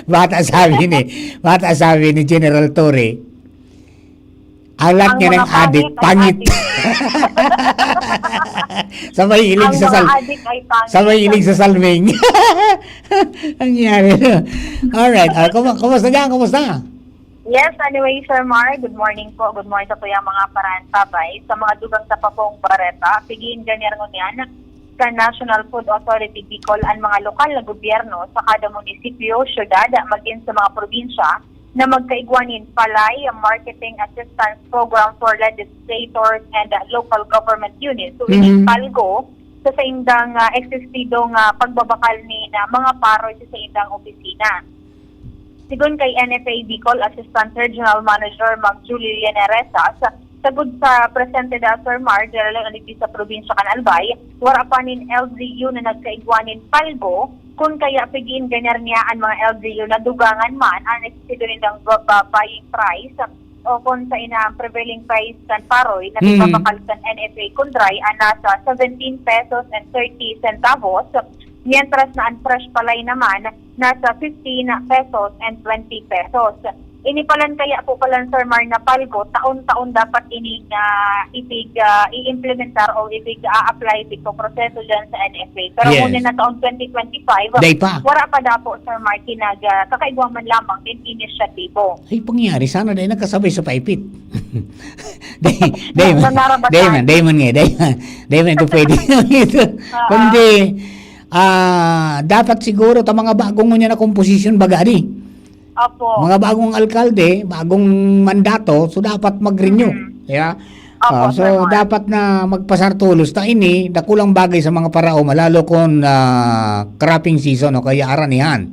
Bata sabi ni, bata sabi ni General Torre, "Ang lahat Ang niya ng mga adik, pangit ay pangit." Adik. Sabay iling Ang sa mga sal-, adik ay pangit. Sabay iling sa salming. Ang nangyari, no? Alright. Ah, kumu-, kumusta dyan? Kumusta? Yes, anyway, Sir Mar, good morning po. Good morning sa tuyang mga parantabay. Sa mga dugang sa Papong Bareta, pigiin ganyan ngunyan sa National Food Authority Bicol ang mga lokal na gobyerno sa kada munisipyo, syudad, magin sa mga probinsya na magkaigwa nin palay, marketing assistance program for legislators and, uh, local government units. So, Mhm. Ining palgo sa saindang, uh, eksistidong, uh, pagbabakal ni na mga paroy sa saindang opisina. Sigon kay N F A Bicol Assistant Regional Manager Ma'am Julie Lianeresas, sagod sa presente da Sir Mar, General Olipi sa probinsya kan Albay, wara pa nin L G U na nagkaigwa nin palgo, kun kaya pigiin ganyan niya an mga L G U na dugangan man an eksistidong nindang ba-, ba-, buying price o kun sa inang prevailing price kan paroy na Hmm. pipapakal kan N F A kun dry an nasa seventeen pesos and thirty centavos, mientras na an fresh palay naman nasa fifteen pesos and twenty pesos. Ini palan kaya po palan, Sir Mar, na palgo, taon-taon dapat ini nga ipig, ah, i-implementar o ipig, ah, apply, ipig proseso dyan sa N F A. Pero Yes. ngunyan na taon twenty twenty-five, Day pa. wala pa daw po, Sir Mar, kinag-, ah, kakaigwa man lamang din inisyatibo. Ay, pangyari, sana dahil nagkasabay sa paipit. Day, day man, Nanarabatan. day man, day man nga, day man. Day man, ito pwede lang ito. Oo. Kundi, Ah, dapat siguro ta mga bagong ngunyan na komposisyon baga di. Opo. Mga bagong alkalde, bagong mandato, so dapat mag-renew. Mm. Yeah? Opo, Ah, so, Sir Mark. dapat na magpasar tolos ta ini, dakulang bagay sa mga paraoma, lalo kung, ah, cropping season o kaya aranihan.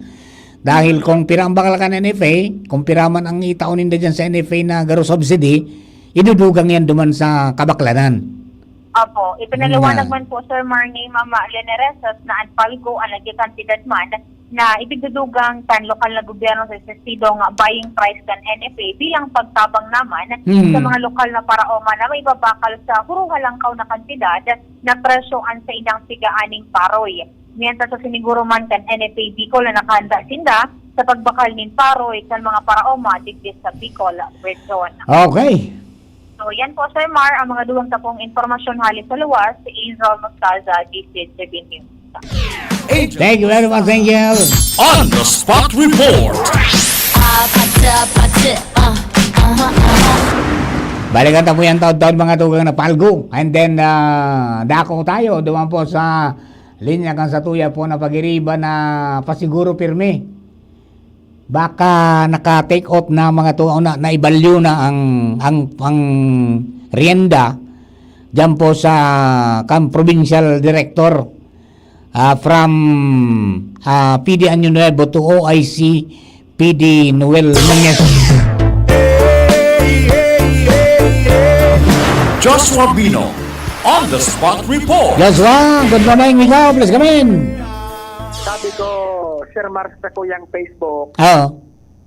Dahil kung pira ang bakal kan N F A, kung pira man ang itao ninda dyan sa N F A na garo subsidy, idudugang yan duman sa kabaklanan. Opo, ipinaliwanag Yan. man po, Sir Mark, ni Mama Lene Resas na an PALGO an nagkakantidad man na ipigdudugang kan lokal na gobyerno sa estasidong buying price kan N F A bilang pagtabang naman Hmm. sa mga lokal na paraoma na maibabakal sa huruhalangkaw na kantidad na presyo an saindang piga-aning paroy. Mientras sa siniguro man kan N F A Bicol na nakahanda sinda sa pagbakal nin paroy kan mga paraoma digdi sa Bicol Region. Okay. So, yan po, Sir Mar, ang mga duwang tapong impormasyon hali sa luwas, si Angel Mostaza, G C S B News. Thank you very much, Angel. On the spot report. Balikan ta po yan taon-taon, mga tugang na palgo. And then, ah, dako tayo, duman po sa linya kan satuya po na pag-iriba na pasiguro pirmi. Baka naka-take out na mga tao na, naibalyo na ang, ang, ang rienda diyan po sa kan provincial director, ah, from, ah, P D Año Nuevo to O I C P D Noel Nunez. Joshua Bino, on the spot report. Joshua, good morning, ikaw, please come in. Sabi ko, Sir Mars, sa kuyang Facebook, Oo.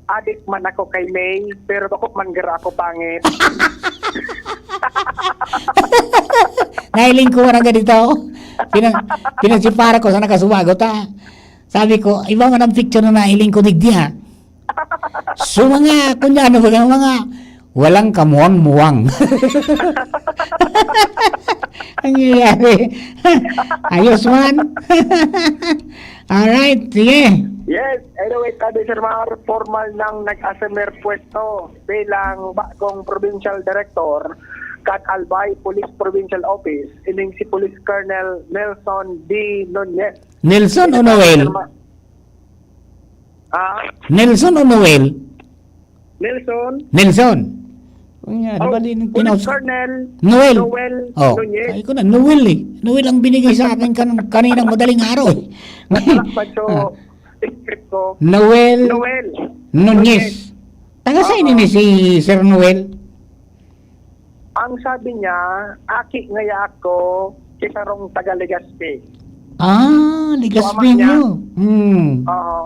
"Adik man ako kay May, pero bako man garo ako pangit." Nailing ko man ang ganito. Pina-, pinasipara ko sa nakasubagot, ha. Sabi ko, "Iba man ang picture na nailing ko digdi, ha." So, mga, kunya, ano ba, mga walang kamuwang-muwang. Ang nangyayari. Ayos man. Alright, sige. Yes, anyway, sabi, Sir Mar, formal nang nag-assumer pwesto bilang bagong provincial director kan Albay Police Provincial Office, ining si Police Colonel Nelson D. Nunez. Nelson o Noel? Sir Mar-, ah? Nelson o Noel? Nelson? Nelson. Uy nga, di Oh, ba din Police kinaus-, Colonel Noel. Noel Oh, Nunez. Ay ko na, Noel eh. Noel ang binigay sa akin kan-, kaninang madaling araw eh. Wala pa, so, Ah. script ko. Noel Noel Nunez. Nunez. Taga saan Oo. ini si Sir Noel? Ang sabi niya, "Aki ngaya ako, si sarong taga Legazpi." Ah, Legazpi Tama niya. niyo. Hmm. Oo.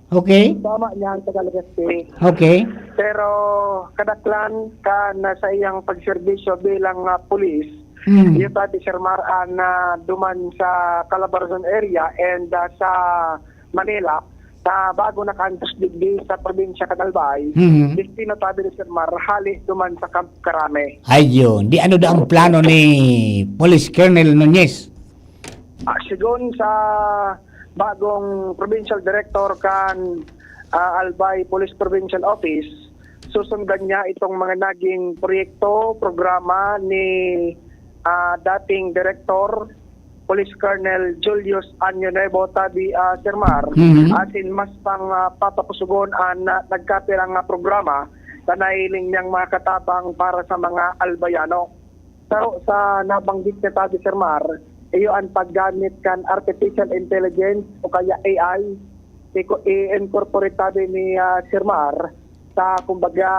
Okay. Tama niya ang taga Legazpi. Okay. Pero kadaklan kan sa iyang pagserbisyo bilang, ah, pulis, Hmm. iyo pati, Sir Mar, ah, na duman sa Calabarzon area and, ah, sa Manila, sa bago nakaantos digdi sa probinsya kan Albay, Mhm. destino tabi ni Sir Mar, hali duman sa Camp Crame. Ayun. Di ano daw ang plano ni Police Colonel Nunez? Ah, sigon sa bagong provincial director kan, ah, Albay Police Provincial Office, susundan niya itong mga naging proyekto, programa ni, ah, dating Director Police Colonel Julius Año Nuevo tabi, ah, Sir Mar, Mhm. asin mas pang, ah, papakusugon an, ah, nagkapirang, ah, programa na nahiling niyang makatabang para sa mga Albayano. Saro sa nabanggit niya tabi, Sir Mar, iyo an paggamit kan artificial intelligence o kaya A I. Iko-, i-incorporate tabi ni, ah, Sir Mar sa, kumbaga,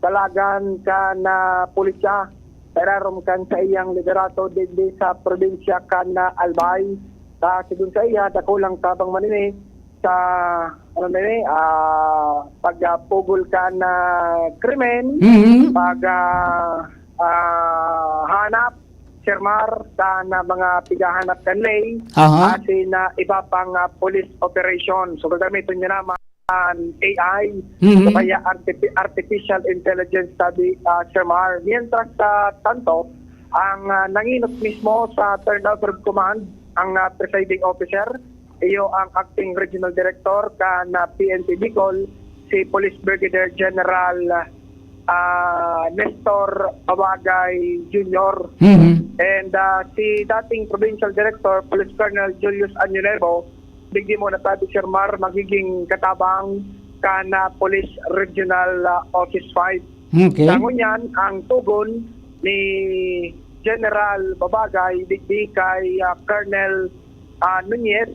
dalagan kan, ah, pulisya, irarom kan saiyang liderato digdi sa probinsya kan, ah, Albay. Sa sigon saiya, dakulang tabang man ini sa, ano na ini, ah, pagpugol kan, ah, krimen, Mhm. pag, ah, ah, hanap, Sir Mar, sa na mga pighahanap kan ley, Aha. asin na iba pang, ah, police operation. So, gagamiton niya naman an A I, Mhm. o kaya artifi-, artificial intelligence tabi, ah, Sir Mar. Mientras sa tanto, ang, ah, nanginot mismo sa turnover of command, ang, ah, presiding officer, iyo ang acting regional director kan, ah, P N P Bicol, si Police Brigadier General, ah, ah, Nestor Pawagay Junior. Mhm. And, ah, si dating Provincial Director, Police Colonel Julius Año Nuevo, digdi mo nasabi, Sir Mar, magiging katabang kan, ah, Police Regional, ah, Office five. Okay. Sa ngunyan, ang tugon ni General Babagay digdi kay, ah, Colonel, ah, Nunez,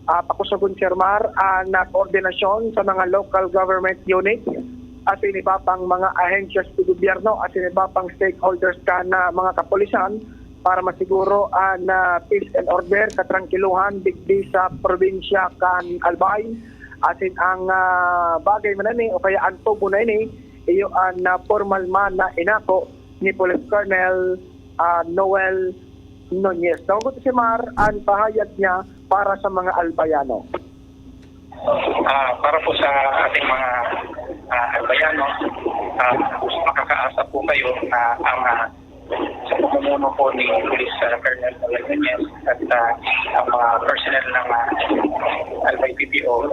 ah, pakusogon, Sir Mar, ang, ah, koordinasyon sa mga local government unit asin iba pang mga ahensya sa gobyerno asin iba pang stakeholders kan, ah, mga kapulisan para masiguro ang, ah, peace and order, katrangkiluhan digdi sa probinsya kan Albay. Asin ang, ah, bagay man ini o kaya ang tugon na ini, iyo ang, ah, pormal man na inako ni Police Colonel, ah, Noel Nunez. Nahugot si Mar ang pahayag niya para sa mga Albayano. Ah, para po sa ating mga, ah, Albayano, ah, makakaasa po kayo na ang, ah, sa pamumuno po ni Police, ah, Colonel Noel Nunez at, ah, ang mga personnel ng, ah, Albay P P O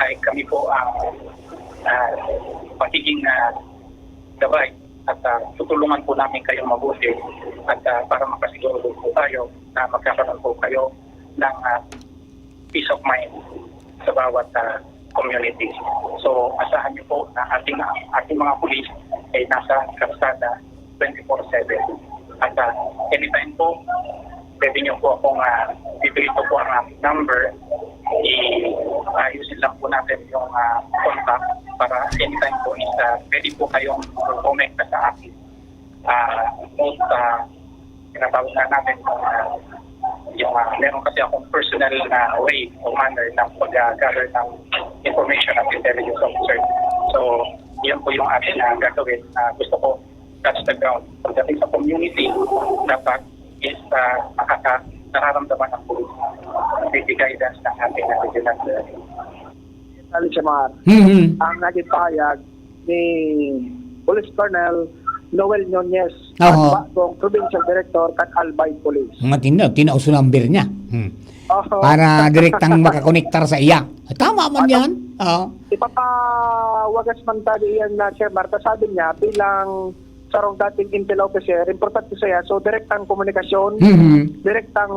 ay kami po ang, ah, magiging, ah, gabay at, ah, tutulungan po namin kayong mabuti at, ah, para makasigurado po tayo na magkakaroon po kayo ng, ah, peace of mind sa bawat, ah, community. So, asahan niyo po na ating, ating mga pulis ay nasa kalsada twenty-four seven. At, ah, anytime po, pwede niyo po akong, ah, bibigay ko po ang, ah, number. I-, ayusin lang po natin yung, ah, contact para anytime po is, ah, pwede po kayong kumekta sa akin. Ah, both, ah, tinatawag nga namin, ah, yung, ah, meron kasi akong personal na way o manner ng pag-gather ng information at intelligence officer. So, yun po yung atin na gagawin. Ah, gusto ko touch the ground. Pagdating sa community, dapat is, ah, makaka-, nararamdaman ng pulis with the guidance ng ating regional. Sali Samar, Mhm. ang naging pahayag ni Police Colonel Noel Nunez, Oho. ang bagong provincial director kan Albay Police. Matindi, tinao sa number niya. Hmm. Oho. Para direktang makakonektar sa iya. Tama man Ano? yan. Oo. Ipapawagas man tayo iyan na, Sir Marta. Sabi niya, bilang sarong dating intel officer, importante sa iya. So, direktang komunikasyon, Mhm. direktang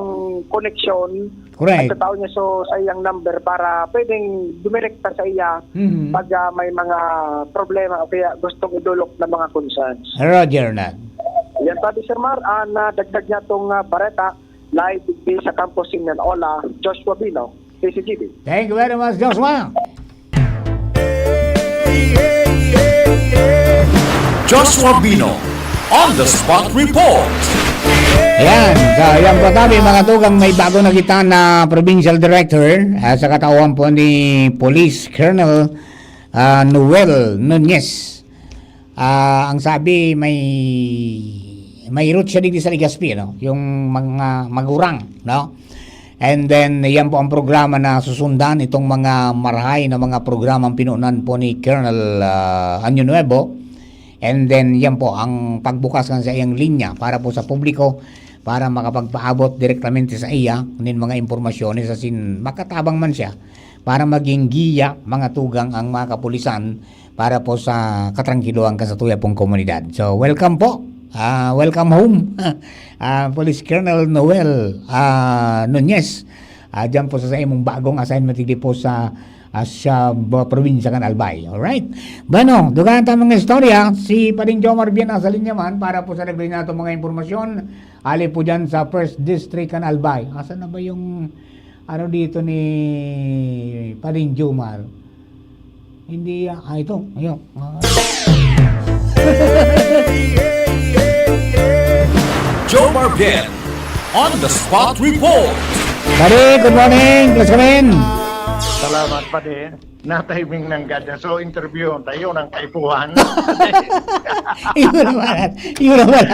koneksyon Correct. at sa tao niya, so, sa iyang number para pwedeng dumirekta sa iya Mhm. pag, ah, may mga problema o kaya gustong idulok na mga concerns. Roger na. Yan sabi, Sir Mar, ah, nadagdag niya itong, ah, bareta, live digdi sa Campus Sinalola, Joshua Bino, K C G B. Thank you very much, Joshua. Joshua Bino, on the spot report. Yan. So, yan po tabi, mga tugang, may bago na kita na provincial director, ah, sa katauhan po ni Police Colonel, ah, Noel Nunez. Ah, ang sabi, may, may route siya digdi sa Legazpi, no? Yung mga magurang, no? And then, yan po ang programa na susundan, itong mga marahay na mga programang pinunan po ni Colonel, ah, Año Nuevo. And then, yan po ang pagbukas kan sa iyang linya para po sa publiko, para makapagpaabot direktamente sa iya nin mga impormasyones, asin makatabang man siya para maging giya, mga tugang, ang mga kapulisan para po sa katrangkiluhan kan satuya pong komunidad. So, welcome po. Ah, welcome home. Ah, Police Colonel Noel, ah, Nunez. Ah, diyan po sa, sa imong bagong assignment, digdi po sa, ah, sa ba-, probinsya kan Albay. Alright? Bueno, dugaan ta mga istorya. Si Pading Jomar Bien nasa linya man para po sa nagbigay nato mga impormasyon. Ali po dyan sa First District kan Albay. Asan na ba yung ano dito ni Pading Jomar? Hindi, ah, ah, ito. Ayun. Ah. Jomar Bien on the spot report. Pare, good morning. Please come in. Salamat, pare. Na-timing ng gada. So, interview tayo ng kaipuhan. Yun naman. Yun naman.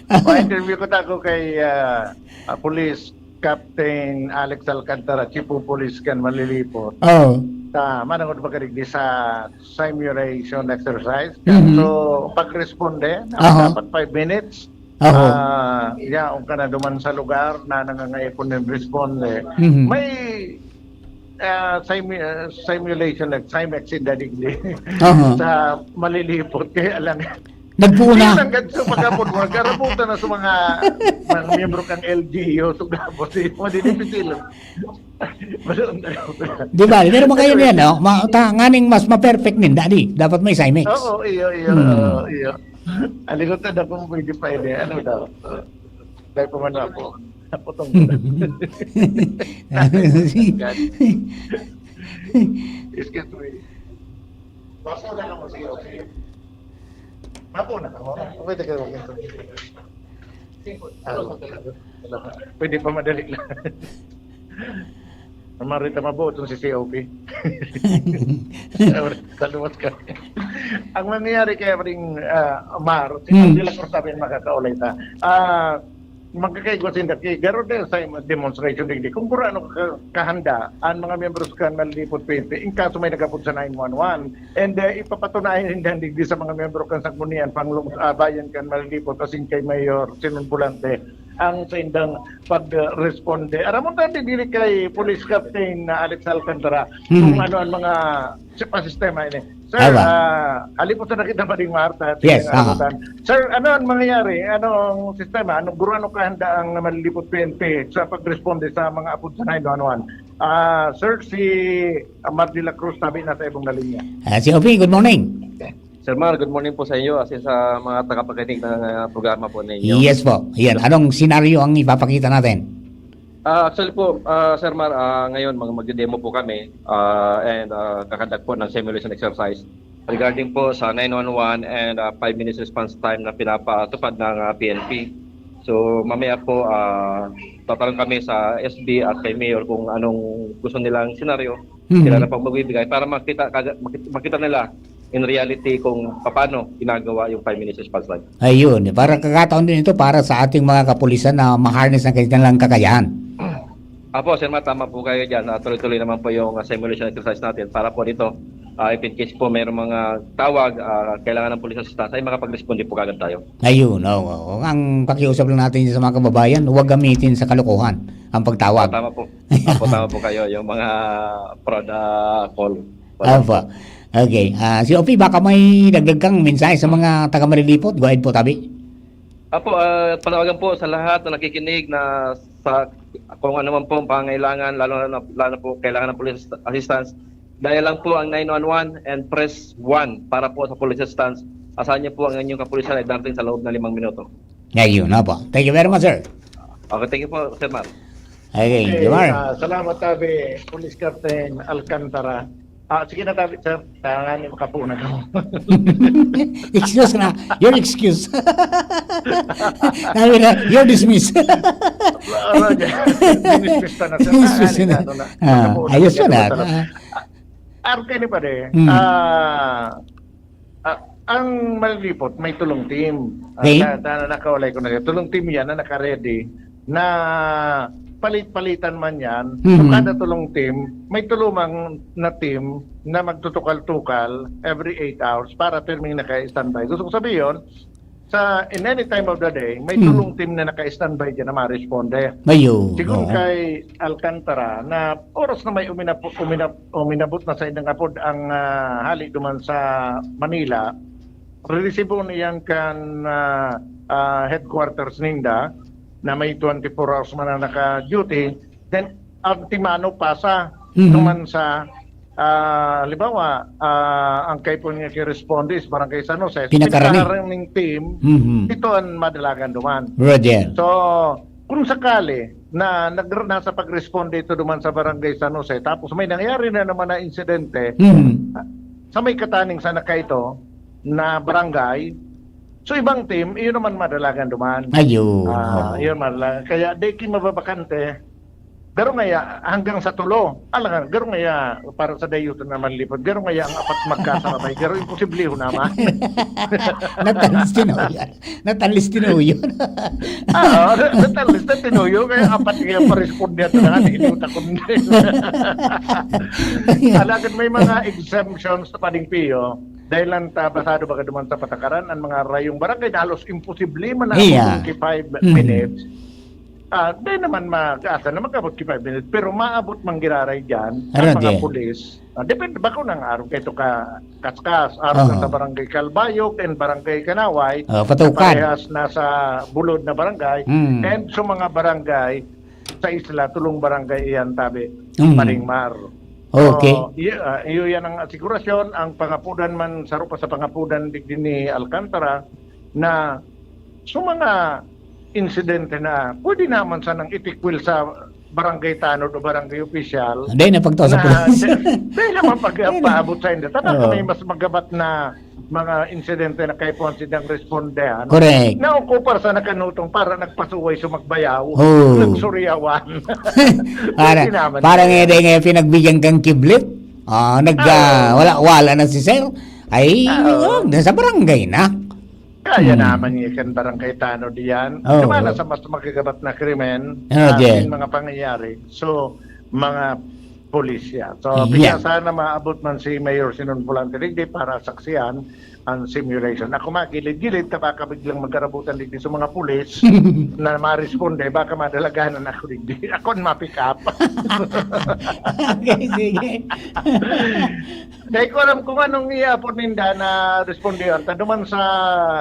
Pa-interview ko tako kay, ah, ah, Police Captain Alex Alcantara, Chief of Police kan Malilipot. Oh. Ta, manangod ba ka digdi sa simulation exercise? Mhm. So, pag-responde, Aha. dapat five minutes. Aho. Ah, yaon ka na duman sa lugar na nangangaipo nin responde. Mhm. May ah, simu- ah, simulation, nag-simex in the digdi Aha. sa Malilipot. Kaya lang, Nagpuuna. Hanggang sa pagkapon mo, nagkarabutan na sa mga, mga miyembro kang L G U, so gabos, eh, mga dinipisil. Balon na. Di ba? Pero magayon yan, no? Ma ta, nganing mas ma-perfect ninda, di? Dapat may simex. Oo, iyo, iyo, Hmm. oo, iyo. Alikot na kung pwede pa ini. Ano daw? Dahil pa man ako. Naputong ko na. Excuse me. Basta na ako, sige, okay. Mapo na ako. Pwede ka mag-interview. Ah, pwede pa madali lang. Ang marita mabuo itong si C O P. Kaluwas ka. Ang mangyayari kaya rin, ah, Mar, si Hmm. Angela Cruz sabi makakaulay ta. Ah, magkakaigwa sinda kay garo din sa demonstration digdi. Kung kurano ka, kahanda ang mga miyembros kan Malilipot P N P, in kaso may nagapod sa nine one one, and uh, ipapatunayan din digdi sa mga miyembro kan Sanggunian, Panglong, ah, Bayan kan Malilipot, asin kay Mayor Sinon Volante ang sa indang pag-responde. Aram mo, dati dili kay Police Captain na Alex Alcantara, Hmm. kung ano ang mga si- pa sistema ini. Sir, Awa. ah, halipot na kita pa ding Marta. Yes, Tingnan aha. natin. Sir, ano ang mangyayari? Ano ang sistema? Ano, guro, ano kahanda ang Malilipot P N P sa pagresponde sa mga apod sa nine one one? Ah, sir, si Amar de la Cruz, sabi na sa ibong na linya. Ah, si Opi, good morning. Sir Mar, good morning po sa inyo, asin sa mga tagapakinig ng ah, programa po ninyo. Yes po. Yan. Anong senaryo ang ipapakita natin? Ah, actually po, ah, Sir Mar, ah, ngayon mag magde-demo po kami ah, and ah, kakandak po ng simulation exercise regarding po sa nine one one and ah, five minutes response time na pinapatupad ng ah, P N P. So mamaya po, ah, tatanong kami sa S B at kay Mayor kung anong gusto nilang senaryo, Mhm. sila na pag magbibigay para makita, kaga- makit- makita nila in reality kung paano ginagawa yung five minutes response time. Ayun, para kakataon din ito para sa ating mga kapulisan na ma-harness ang kanilang kakayahan. Apo, Sir Mar, tama po kayo dyan. Ah, tuloy-tuloy naman po yung ah, simulation exercise natin para po dito. Ah, if in case po mayroong mga tawag, ah, kailangan ng police assistance, ay makapag-responde po kagad tayo. Ayun, oo. Ang pakiusap lang natin sa mga kababayan, huwag gamitin sa kalokohan ang pagtawag. Tama po. Apo, tama po kayo. Yung mga fraud ah, call. Apo. Okay. Ah, si Opi, baka may dagdag kang mensahe sa mga taga Malilipot? Go ahead po, tabi. Apo, ah, panawagan po sa lahat na nakikinig na sa kung ano man po ang pangangailangan, lalo na, lalo na po kailangan ng police assistance, dial lang po ang nine one one and press one para po sa police assistance. Asahan niyo po ang inyong kapulisan ay darating sa loob ng limang minuto. Ayun, opo. Thank you very much, sir. Okay, thank you po, Sir Mar. Okay, Eh, Jomar. ah, salamat, tabi, Police Captain Alcantara. Ah, sige na, tabi, sir. Kaya nga ni makapunan ako. Excuse na. Your excuse. Sabi na, you're dismissed. Ano, dinismiss na, sir. Dismiss Ano, na. ano na. Ah, Makapunan ayos ako, yun, ah. talaga. Ah, Arke ni pare, Hmm. ah, ah, ang Malilipot, may tulong team. Ah, Okay. na, na, nakaulay ko na yun. Tulong team yan na naka-ready na palit-palitan man yan. Mhm. So, kada tulong team, may tulumang na team na magtutukal-tukal every eight hours para pirming naka-standby. Gusto ko sabihin, sa in any time of the day, may Hmm. tulong team na naka-standby dyan na ma-responde. Mayo. Sigun Oo. kay Alcantara, na oras na may uminap, uminap, uminabot na sa indang apod ang ah, hali duman sa Manila, reresibo niyan kan ah, ah, headquarters ninda na may twenty-four hours man na naka-duty, then antemano pasa Mhm. duman sa ah, halimbawa, ah, ang kaipuhan nga kiresponde is Barangay San Jose. Pinakarami. Pinakaharing team, Mhm. ito ang madalagan duman. Roger. So, kung sakali na nag nasa pagresponde ito duman sa Barangay San Jose, tapos may nangyari na naman na insidente Mhm. sa may kataning sa nakaito na barangay, so ibang team, iyon naman madalagan duman. Ayun. Ah, Oo. yun man lang. Kaya di ki mababakante. Garo ngaya hanggang sa tulo. Alangan, garo ngaya para sa dayuton na manlipod. Garo ngaya ang apat magkasabay. Garo imposible ho naman. Natalis din ho yan. Natalis din ho yun. Ah, natalis na tinuyo. Kaya apat nga pa-responde at na hindi ko takon. Alagad may mga exemptions sa paning piyo. Dahil lang ta, basado baga duman sa patakaran, ang mga rayong barangay na halos imposible man na Iya. twenty-five Mhm. minutes. Ah, di naman mag-asa na mag-abot ki five minutes, pero maabot man giraray diyan ang mga pulis. Ah, depende ba kung nang arog kayo ka Kaskas, arog ka sa Barangay Calbayog and Barangay Canaway, Ah, na patukad. parehas na sa bulod na barangay, Mm. and sa mga barangay sa isla, tulong barangay iyan, tabi, Mm. Paringmar. Okay. So, i-, ah, iyo yan ang asigurasyon, ang pangapudan man, saro pa sa pangapudan digdi ni Alcantara, na sa mga insidente na pwede naman sanang itikwil sa barangay tanod o barangay opisyal Hindi, napagtaw sa na pulis. di-, di naman pag-, Hindi. paabot sa inyo. Tama Oo. kami, mas magabat na mga insidente na kaipuhan silang respondehan. Correct. Naokupar sa nakanutong para nagpasuway sumagbayaw, Oo. nagsuryawan. Para, Hindi naman parang kaya. ede nga pinagbigyan kang kiblit. Ah, nag, Oo. ah, wala, wala na si sir. Ay, Oo. wag, nasa barangay na. Kaya Hmm. naman nga kan barangay tanod diyan. Oo. Sumala sa mas magagabat na krimen, Ano ah, din? yung mga pangyayari. So, mga pulisya. So, Yan. bigla sana maabot man si Mayor Sinon Volante digdi para saksihan ang simulation. Ako magilid-gilid, ta baka biglang magkarabutan digdi sa mga pulis na maresponde, baka madalaganan ako digdi. Ako ang ma-pick up. Okay, sige. Dahil ko alam kung anong iapon ninda na respondihan. Ta duman sa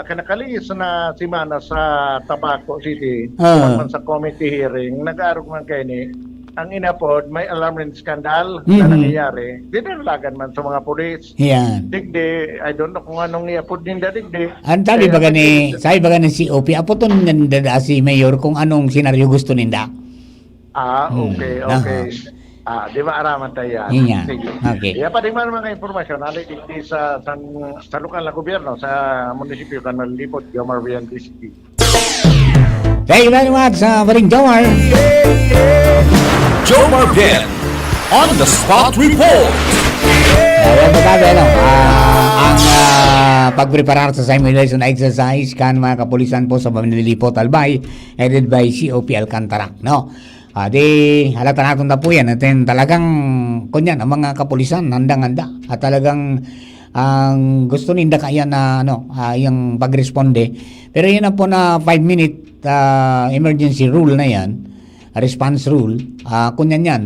kinakalihis na semana sa Tabaco City, Ah. duman man sa committee hearing, nag-arog man kayo ni, ang inapod, may alarm and scandal na Mhm. nangyayari. Dinalagan man sa mga pulis. Yan. Digdi, I don't know kung anong iapod ninda, digdi. Ang sabi Kaya baga ni, nagiging sabi baga ni C O P, apoton ninda si Mayor kung anong senaryo gusto ninda. Ah, Hmm. okay, Aha. okay. Ah, di ba, araman tayo yan? Yun yan. Sige. Okay. Kaya pa, di man mga impormasyon, hali digdi sa, sa, sa lokal na gobyerno, sa munisipyo kan Manlipot, Jomar Vian, D C P. Thank you very much, uh, Paring Jomar. Jomar Bien, on the spot report. Ayan po tayo, ano, ah, ang, ah, pagpreparar sa simulation exercise kan mga kapulisan po sa Manlilipot, Albay, headed by C O P Alcantara, no? Ah, di, halata natin na po yan. At then, talagang, kunyan, ang mga kapulisan, handang-handa. At talagang, ang gusto ninda kaya na, ano, ah, yung pagresponde. Pero yun na po na five-minute, ah, emergency rule na yan, response rule, ah, kunyan yan.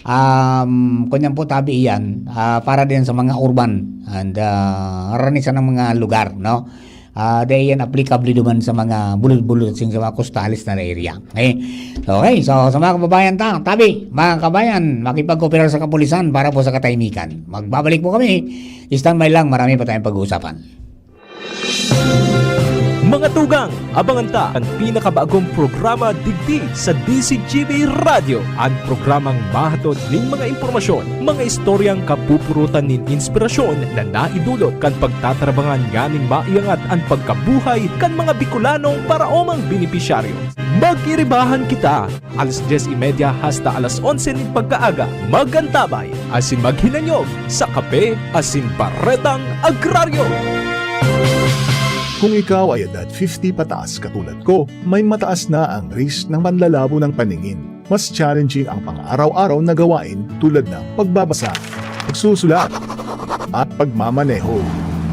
Um, kunyan po tabi iyan, ah, para din sa mga urban and, ah, haranisan ng mga lugar, no? Ah, dahil yan applicable duman sa mga bulod-bulod, sing sa mga coastal na area. Okay? Okay, so sa mga kababayan ta, tabi, mga kabayan, makipag-cooperate sa kapulisan para po sa katahimikan. Magbabalik po kami. Standby lang, marami pa tayong pag-uusapan. Mga tugang, abangan ta an pinakabagong programa digdi sa D Z G B Radyo. An programang mahatod nin mga impormasyon, mga istoryang kapupurutan nin inspirasyon na naidulot kan pagtatarabangan nganing maiangat an pagkabuhay kan mga Bicolanong paraomang benepisyaryo. Magiribahan kita! Alas dyes y media hasta alas onse nin pagkaaga, mag-antabay asin maghinanyog sa Kape asin Baretang Agraryo. Kung ikaw ay edad fifty pataas katulad ko, may mataas na ang risk ng panlalabo ng paningin. Mas challenging ang pang-araw-araw na gawain tulad ng pagbabasa, pagsusulat, at pagmamaneho.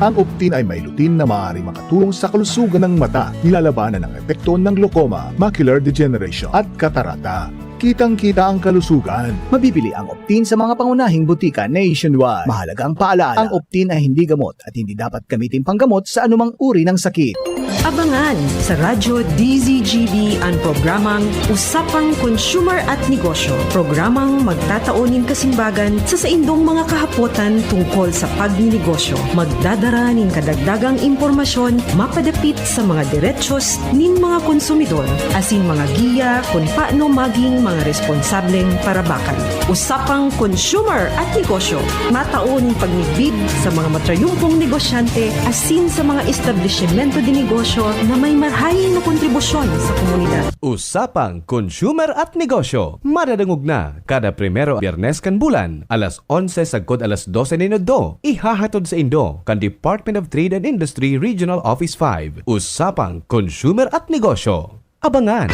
Ang Optin ay may lutein na maaaring makatulong sa kalusugan ng mata, nilalabanan ang epekto ng glaucoma, macular degeneration, at katarata. Kitang-kita ang kalusugan. Mabibili ang Optin sa mga pangunahing butika nationwide. Mahalaga ang paalala, ang Optin ay hindi gamot at hindi dapat gamitin panggamot sa anumang uri ng sakit. Abangan sa Radyo D Z G B an programang Usapang Consumer at Negosyo, programang magtatao nin kasimbagan sa saindong mga kahapotan tungkol sa pagninegosyo. Magdadara nin kadagdagang impormasyon mapadapit sa mga derechos nin mga konsumidor, asin mga giya kun paano maging mga responsableng parabakan. Usapang Consumer at Negosyo, matao nin pagmidbid sa mga matrayumpong negosyante asin sa mga establisimento de negosyo na may marahay na kontribusyon sa komunidad. Usapang Consumer at Negosyo, madadangog na kada primero Biyernes kan bulan, alas onse sagkod alas dose nin udto. Ihahatod saindo kan Department of Trade and Industry Regional Office five. Usapang Consumer at Negosyo. Abangan!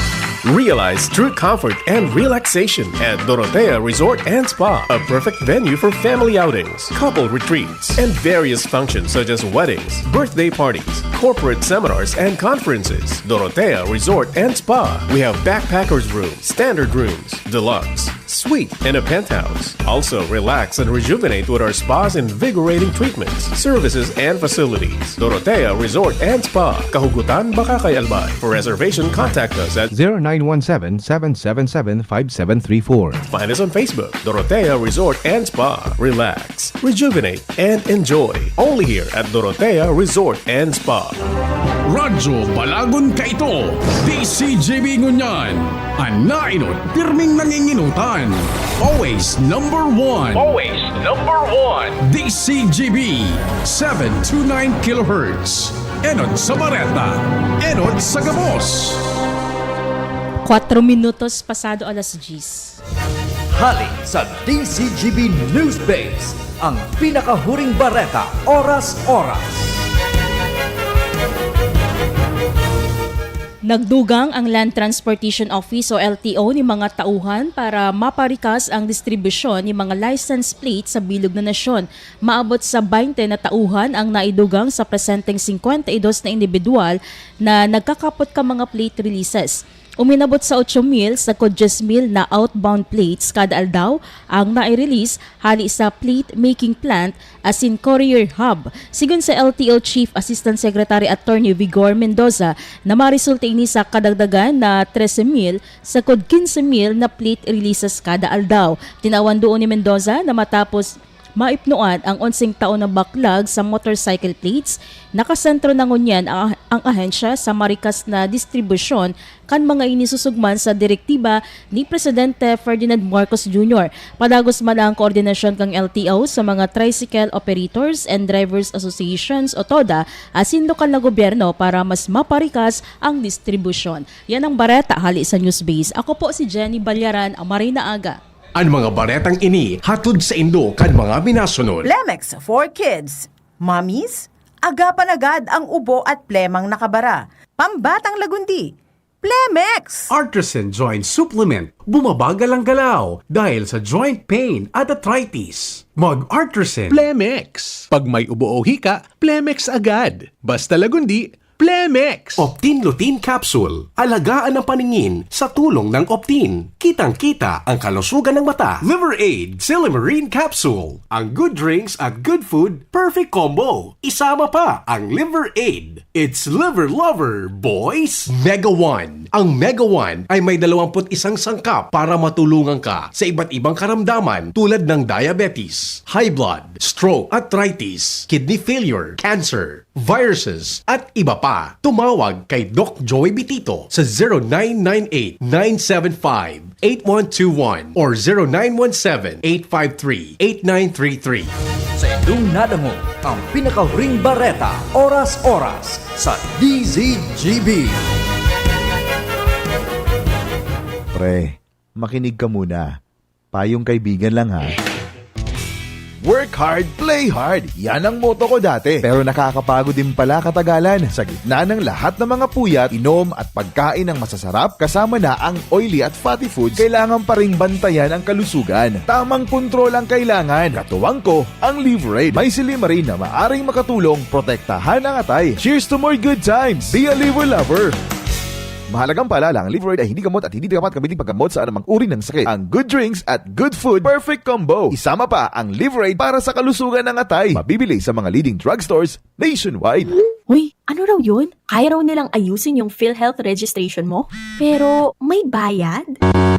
Realize true comfort and relaxation at Dorotea Resort and Spa, a perfect venue for family outings, couple retreats, and various functions such as weddings, birthday parties, corporate seminars, and conferences. Dorotea Resort and Spa. We have backpackers room, standard rooms, deluxe, suite, and a penthouse. Also, relax and rejuvenate with our spa's invigorating treatments, services, and facilities. Dorotea Resort and Spa, Kahugutan, Bacacay, Albay. For reservation, contact us at zero nine one seven, seven seven seven, five seven three four. Find us on Facebook, Dorotea Resort and Spa. Relax, rejuvenate, and enjoy. Only here at Dorotea Resort and Spa. Radyo Balagon kaito, D C G B ngunyan. An nainot, pirming nanginginutan. Always number one. Always number one. D C G B, seven two nine kilohertz. Enot sa bareta, enot sa gabos. Kwatro minutos pasado alas diyes. Hali sa D C G B News Base, ang pinakahuring bareta, oras-oras. Nagdugang ang Land Transportation Office o L T O ni mga tauhan para maparikas ang distribusyon ni mga license plate sa bilog na nasyon. Maabot sa baynte na tauhan ang naidugang sa presenteng singkwenta y dos na indibidwal na nagkakapot kan mga plate releases. Uminabot sa otso mil sagkod dyes mil na outbound plates kada aldaw ang nai-release hali sa plate making plant asin courier hub. Sigon sa L T O Chief Assistant Secretary Attorney Vigor Mendoza na maresulta ini sa kadagdagan na trese mil sagkod kinse mil na plate releases kada aldaw. Tinawan duon ni Mendoza na matapos maipnoan ang onseng taon na baklag sa motorcycle plates, nakasentro na ngunyan ang, ang ahensya sa marikas na distribusyon kan mga ini susugman sa direktiba ni Presidente Ferdinand Marcos Junior. Padagos man ang koordinasyon kan L T O sa mga Tricycle Operators and Drivers Associations o TODA asin lokal na gobyerno para mas maparikas ang distribusyon. Yan ang bareta hali sa Newsbase. Ako po si Jenny Balyaran, Marina Aga. An mga baretang ini hatod saindo kan mga minasunod. Plemex for Kids. Mommies, agapan agad ang ubo at plemang nakabara. Pambatang lagundi. Plemex! Artisan Joint Supplement. Bumabagal ang galaw dahil sa joint pain at arthritis. Mag-Artisan. Plemex. Pag may ubo o hika, Plemex agad. Basta lagundi, Plemex! Optin Lutein Capsule. Alagaan ang paningin sa tulong ng Optin. Kitang-kita ang kalusugan ng mata. Liver Aid, Silymarin Capsule. Ang good drinks at good food, perfect combo. Isama pa ang Liver Aid. It's Liver Lover, boys! Mega One. Ang Mega One ay may dalawampu't isang sangkap para matulungan ka sa iba't ibang karamdaman tulad ng diabetes, high blood, stroke, arthritis, kidney failure, cancer, viruses, at iba pa. Tumawag kay Doc Joey Bitito sa zero nine nine eight, nine seven five, eight one two one or zero nine one seven, eight five three, eight nine three three. Sa indong nadangog ang pinakahuring bareta, oras-oras, sa D Z G B. Pre, makinig ka muna. Payong kaibigan lang, ha. Work hard, play hard. Yan ang motto ko dati. Pero nakakapagod din pala katagalan. Sa gitna ng lahat ng mga puyat, inom at pagkain ng masasarap, kasama na ang oily at fatty foods, kailangan pa ring bantayan ang kalusugan. Tamang kontrol ang kailangan. Katuwang ko, ang Liverade. May silymarin na maaring makatulong protektahan ang atay. Cheers to more good times! Be a Liver Lover! Mahalagang paalala, ang Liverade ay hindi gamot at hindi dapat gamitin paggamot sa anumang uri ng sakit. Ang good drinks at good food, perfect combo. Isama pa ang Liverade para sa kalusugan ng atay. Mabibili sa mga leading drugstores nationwide. Uy, ano raw yun? Kaya raw nilang ayusin yung PhilHealth registration mo? Pero may bayad?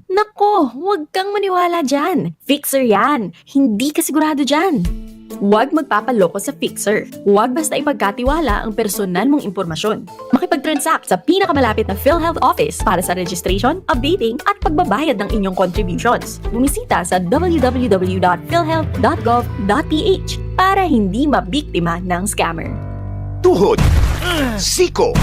Nako, huwag kang maniwala dyan. Fixer yan. Hindi ka sigurado dyan. Huwag magpapaloko sa Fixer. Huwag basta ipagkatiwala ang personal mong impormasyon. Makipag-transact sa pinakamalapit na PhilHealth office para sa registration, updating, at pagbabayad ng inyong contributions. Bumisita sa w w w dot philhealth dot gov dot p h para hindi mabiktima ng scammer. Tuhod, siko,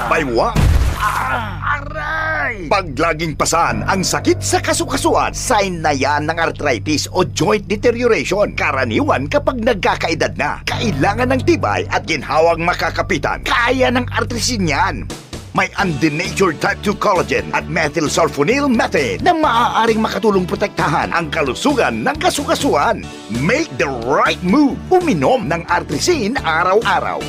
baywa, aray! Pag laging pasan ang sakit sa kasukasuan, sign na yan ng arthritis o joint deterioration. Karaniwan kapag nagkakaedad na, kailangan ng tibay at ginhawang makakapitan. Kaya ng Artrisin yan. May undenatured type two collagen at methylsulfonyl methane na maaaring makatulong protektahan ang kalusugan ng kasukasuan. Make the right move. Uminom ng Artrisin araw-araw.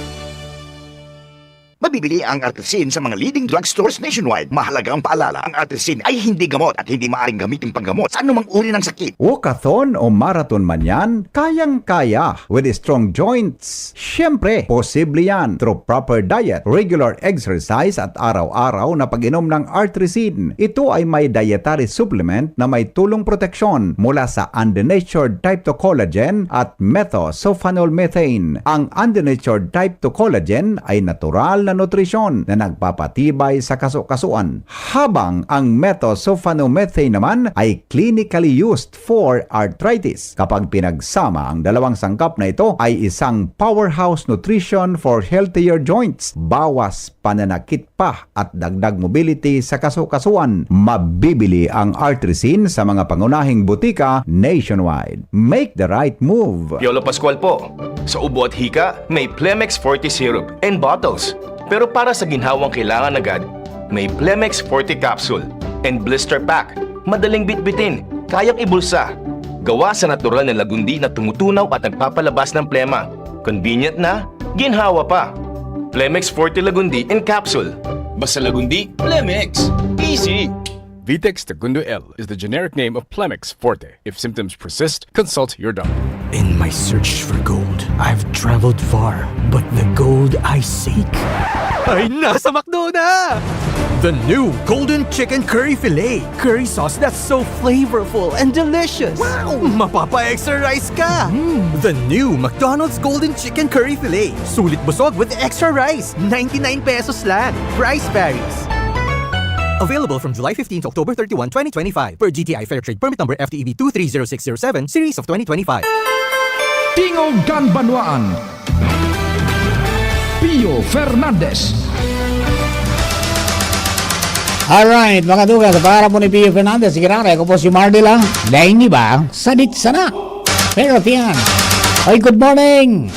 Mabibili ang Artrisin sa mga leading drugstores nationwide. Mahalagang paalala, ang Artrisin ay hindi gamot at hindi maaaring gamitin panggamot sa anumang uri ng sakit. Walkathon o marathon man yan, kayang-kaya with strong joints. Siyempre, posible yan through proper diet, regular exercise at araw-araw na pag-inom ng Artrisin. Ito ay may dietary supplement na may tulong proteksyon mula sa undenatured type two collagen at methylsulfonyl methane. Ang undenatured type two collagen ay natural na nutrisyon na nagpapatibay sa kasukasuan, habang ang methylsulfonyl methane naman ay clinically used for arthritis. Kapag pinagsama, ang dalawang sangkap na ito ay isang powerhouse nutrition for healthier joints. Bawas pananakit pa at dagdag mobility sa kasukasuan. Mabibili ang Artrisin sa mga pangunahing butika nationwide. Make the right move! Piolo Pascual po. Sa ubo at hika, may Plemex Forte Syrup and bottles. Pero para sa ginhawang kailangan agad, may Plemex Forte Capsule and Blister Pack. Madaling bitbitin, kayang ibulsa. Gawa sa natural na lagundi na tumutunaw at nagpapalabas ng plema. Convenient na, ginhawa pa. Plemex Forte Lagundi in Capsule. Basta Lagundi, Plemex. Easy! Vitex Tagundo L is the generic name of Plemex Forte. If symptoms persist, consult your doctor. In my search for gold, I've traveled far, but the gold I seek ay nasa McDo na! The new Golden Chicken Curry Filet. Curry sauce that's so flavorful and delicious. Wow! Mapapa-extra rice ka! Mm. The new McDonald's Golden Chicken Curry Filet. Sulit busog with extra rice. Ninety-nine pesos lang. Price varies. Available from July fifteen to October thirty-one, twenty twenty-five, per G T I Fair Trade Permit Number F T E B two three zero six zero seven, Series of twenty twenty-five. Tingog kan Banwaan, Pio Fernandez. Alright, mga tugang, sa pangalan po ni Pio Fernandez, sige na, ako po si Mardel, ah. Dahil di ba, sadit sana. Pero tiyan. Oy, good morning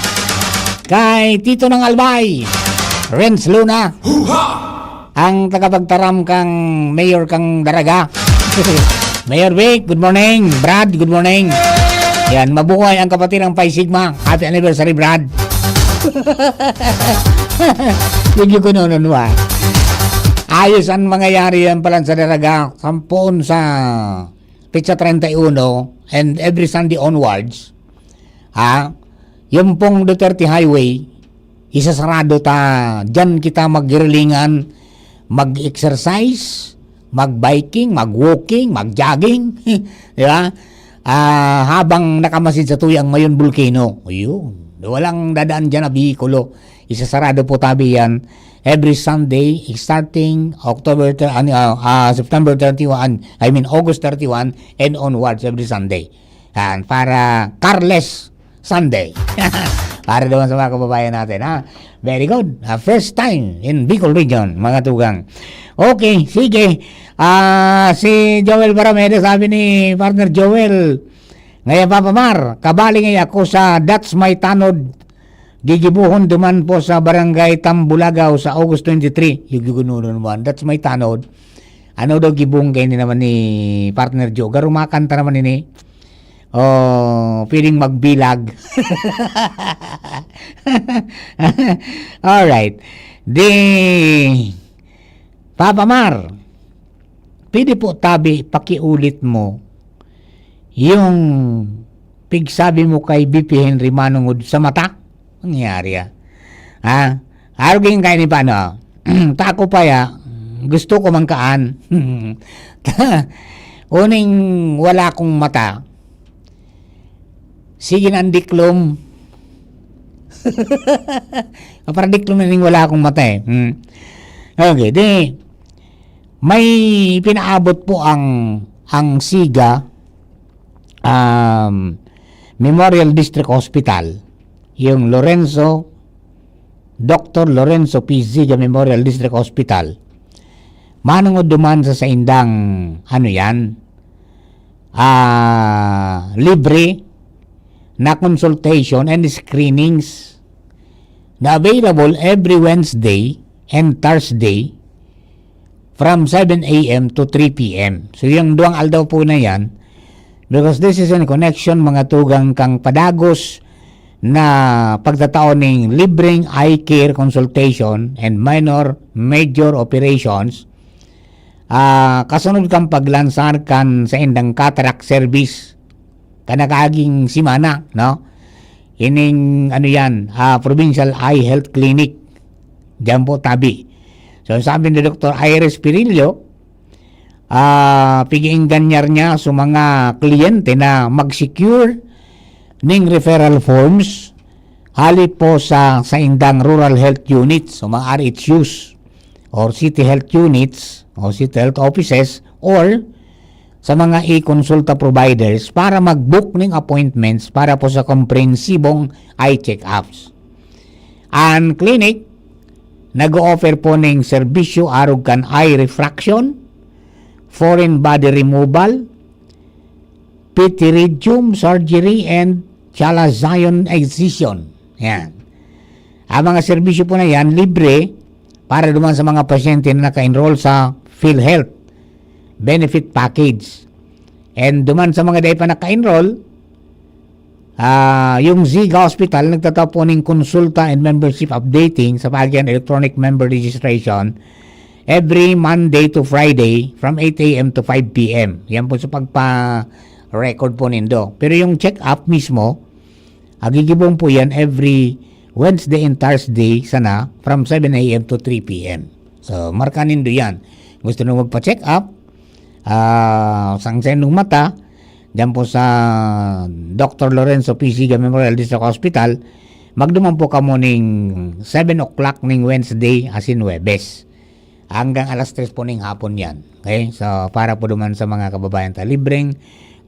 kay Tito ng Albay, Renz Luna. Ang tagapagtaram kang mayor kang Daraga. Mayor Vic, good morning. Brad, good morning. Yan, mabuhay ang kapatid ng Pi Sigma. Happy anniversary, Brad. Medyo kuno nun, wa. Ayos ang mangyayari yan pala sa Daraga. Sampon sa petsa treinta y uno and every Sunday onwards. Ha? Yung pong Duterte Highway, isasarado ta. Diyan kita maggirilingan, mag-exercise, mag-biking, mag-walking, mag-jogging. Di ba? Ah, habang nakamasid sa tuyang Mayon Volcano. Ayun. Walang dadaan dyan na bihikulo. Isasarado po tabi yan every Sunday, starting October, thir- ano, ah, ah, September thirty-one, I mean, August thirty-one and onwards every Sunday. Yan, para carless Sunday. Para naman sa mga kababayan natin, ha? Very good. Ah, first time in Bicol Region, mga tugang. Okay, sige. Ah, si Joel Barameda, sabi ni partner Joel, "Ngaya, Papa Mar, kabali ngaya ako sa That's My Tanod. Gigibuhon duman po sa Barangay Tambulagaw sa August twenty-three." Yung gigununon naman, That's My Tanod. Ano daw gibong kaini naman ni partner Joe? Garumakan ta naman ini. Oh, pwedeng magbilag. Alright. Di, Papa Mar, pwede po tabi pakiulit mo yung pigsabi mo kay B P Henry manungod sa mata? Nangyari, ah. Ha? Arugin kayo ni paano? Tako pa ya, gusto ko man kaan. Uning wala akong mata, sige na ang diklom. Para diklom na ning wala akong mata eh. Hmm. Okay, di, may pinaabot po ang, ang siga, um, Memorial District Hospital, yung Lorenzo, Doctor Lorenzo P. Ziga Memorial District Hospital, manungod duman sa saindang, ano yan, ah, libre na consultation and screenings na available every Wednesday and Thursday from seven a m to three p m. So, yung duwang aldaw po na yan, because this is in connection, mga tugang, kang padagos na pagtatao ning libreng eye care consultation and minor major operations, ah, kasunod kan paglansar kan saindang cataract service kan nakaaging semana, no? Ining, ano yan, ah, Provincial Eye Health Clinic. Diyan po, tabi. So, sabi ni Doktor Iris Pirillo, ah, pig-iingganyar niya sa mga kliyente na mag-secure ning referral forms hali po sa saindang rural health units o mga R H Us or city health units o city health offices or sa mga e-consulta providers para mag-book ning appointments para po sa komprehensibong eye check-ups. Ang clinic nag-o-offer po ning serbisyo arog kan eye refraction, foreign body removal, pterygium surgery, and chalazion excision. Yan. Ang mga serbisyo po na yan, libre para duman sa mga pasyente na naka-enroll sa PhilHealth Benefit Package. And duman sa mga dai pa naka-enroll, ah, yung Ziga Hospital nagtatao po ning konsulta and membership updating sa paagi kan electronic member registration every Monday to Friday from eight a m to five p m. Yan po sa pagpa-record po nindo. Pero yung check-up mismo, agigibong po yan every Wednesday and Thursday sana from seven a m to three p m. So, marka nindo yan. Gusto nyo magpa-check up, ah, sang saindong mata, diyan po sa Doctor Lorenzo P. Siga Memorial District Hospital, magduman po kamo ning seven o'clock ning Wednesday asin Huwebes. Hanggang alas tres po ning hapon yan. Okay? So, para po duman sa mga kababayan ta, libreng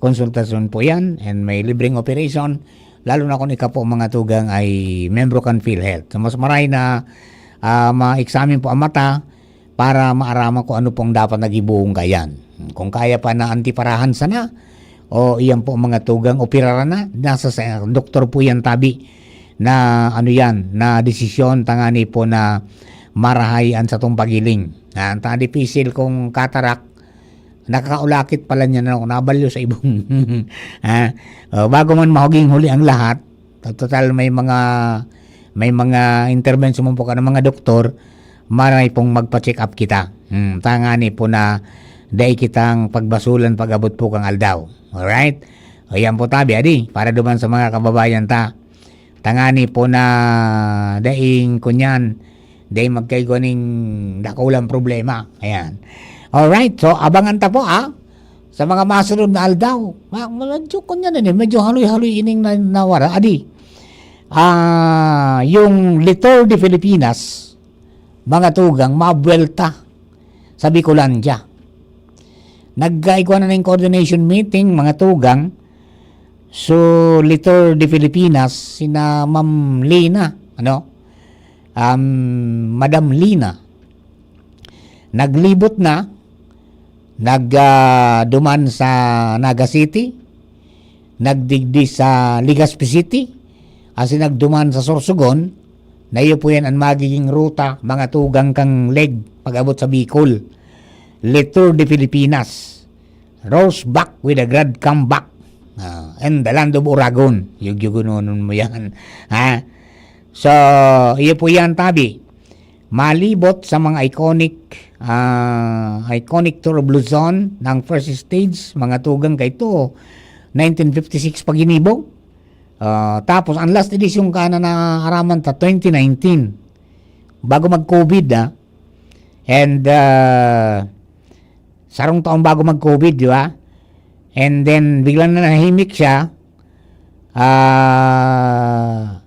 konsultasyon po yan and may libreng operation, lalo na kung ika po, mga tugang, ay membro kan PhilHealth. So, mas maray na, ah, ma-examine po ang mata para maaraman kung ano pong dapat na gibohon kaiyan. Kung kaya pa na antiparahan sana, o iyan po, mga tugang, operaran na, nasa sa doktor po yan tabi na, ano yan, na desisyon tangani po na marahay an satong paghiling. Ah, ta dipisil kung katarak, nakakaulakit pala niya na nabalyo sa ibong. Ah, oh, bago man mahuging huli ang lahat, total may mga, may mga intervention man po ka ng mga doktor, maray pong magpa-check up kita. Hmm, tangani po na dai kitang pagbasulan pag-abot po kang aldaw. Alright? O yan po tabi, adi, para duman sa mga kababayan ta. Tangani po na daing kunyan, daing magkaigwa ning dakulang problema. Ayan. Alright, so abangan ta po, ah, sa mga masunod na aldaw. Ma-, medyo kunyan ini, medyo haloy-haloy ining na-, nawara. Adi, ah, yung Litor de Filipinas, mga tugang, mabuwelta sa Bicolandia. Nagkaigwa na ning coordination meeting, mga tugang, so Litor de Filipinas, sina Ma'am Lina, ano? Um, Madam Lina. Naglibot na, nag, ah, duman sa Naga City, nagdigdi sa Legazpi City, asin nagduman sa Sorsogon, na iyo po yan ang magiging ruta, mga tugang, kan leg pag-abot sa Bicol. Litor de Filipinas. Roseback with a grand comeback. Ah, and the land of Oragon. Yugyugunonon mo yan. Ha? So, iyo po yan, tabi. Malibot sa mga iconic, ah, iconic tour of Luzon, ng first stage, mga tugang, kaito, nineteen fifty-six pa ginibo. Ah, tapos, ang last edition ka na naaraman ta, twenty nineteen. Bago mag-COVID, ah. And, ah, sarong taon bago mag-COVID, di ba? And then, biglang nanahimik siya. Ah,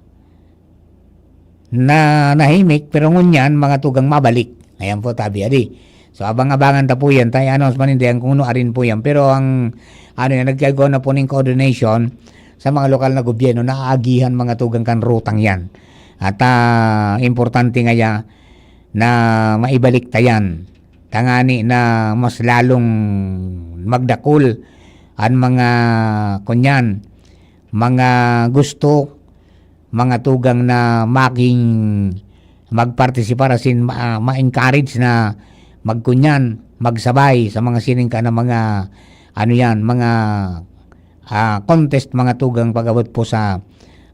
na nahimik, pero ngunyan, mga tugang, mabalik. Ayan po, tabi, adi. So, abang-abangan ta po yan. Tayo, ano, manindihan kung ano arin po yan. Pero ang, ano yan, nagkagawa na po ng coordination sa mga lokal na gobyerno na aagihan, mga tugang, kan rutang yan. At, ah, importante nga ya na maibalik ta yan. Tangani na mas lalong magdakul an mga, kunyan, mga gusto, mga tugang na maging, magpartisipar, asin ma-, ma-encourage na magkunyan, magsabay sa mga sining ka na mga, ano yan, mga, ah, contest, mga tugang, pag-abot po sa,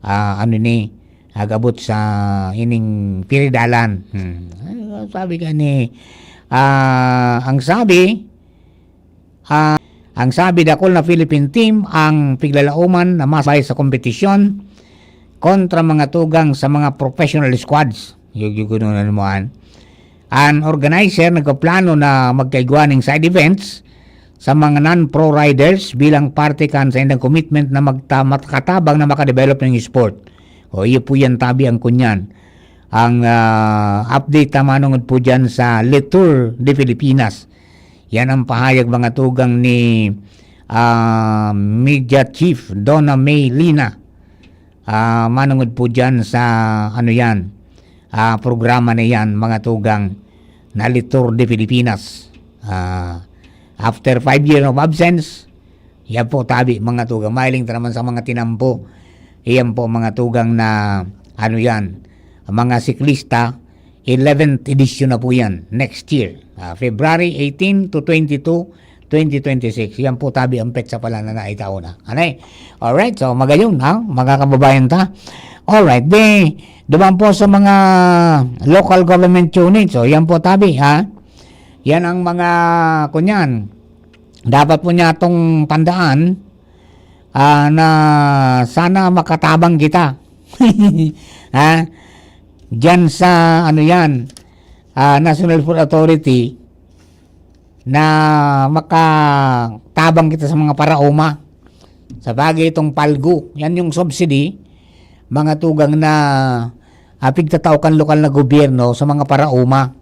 ah, ano ni, pag-abot sa ining piridalan. Hmm. Ay, sabi ka ni, ah, ang sabi, ah, ang sabi, dakul na Philippine team ang piglalauman na masabay sa kompetisyon kontra, mga tugang, sa mga professional squads. Yung, yung ganun, ano mo, an. An organizer nagpaplano na magkaigwa ning side events sa mga non-pro riders bilang parte kan sa indang commitment na magta-, makatabang na makadevelop ng sport. O, iyo po yan, tabi ang kunyan. Ang, ah, update na manungod po dyan sa Le Tour de Filipinas. Yan ang pahayag, mga tugang, ni, ah, Media Chief Donna May Lina. Ah, manungod po dyan sa, ano yan, ah, programa na yan, mga tugang, na Le Tour de Filipinas. Ah, after five years of absence, yan po, tabi, mga tugang. Mahiling ta naman sa mga tinampo. Iyan po, mga tugang, na, ano yan, mga siklista, eleventh edition na po yan, next year. Ah, February eighteen to twenty-two, twenty twenty-six. Yan po, tabi, ang petsa pala na naitao na. Anay? Alright, so magayon, ha, mga kababayan ta. Alright, di, duman po sa mga local government units. So, yan po, tabi, ha. Yan ang mga, kunyan, dapat po niya itong tandaan, ah, na sana makatabang kita. Ha? Diyan sa, ano yan, ah, National Food Authority, na makatabang kita sa mga paraoma. Sa bagay, itong palgo, yan yung subsidy, mga tugang, na, ah, pigtatao kan lokal na gobyerno sa mga paraoma.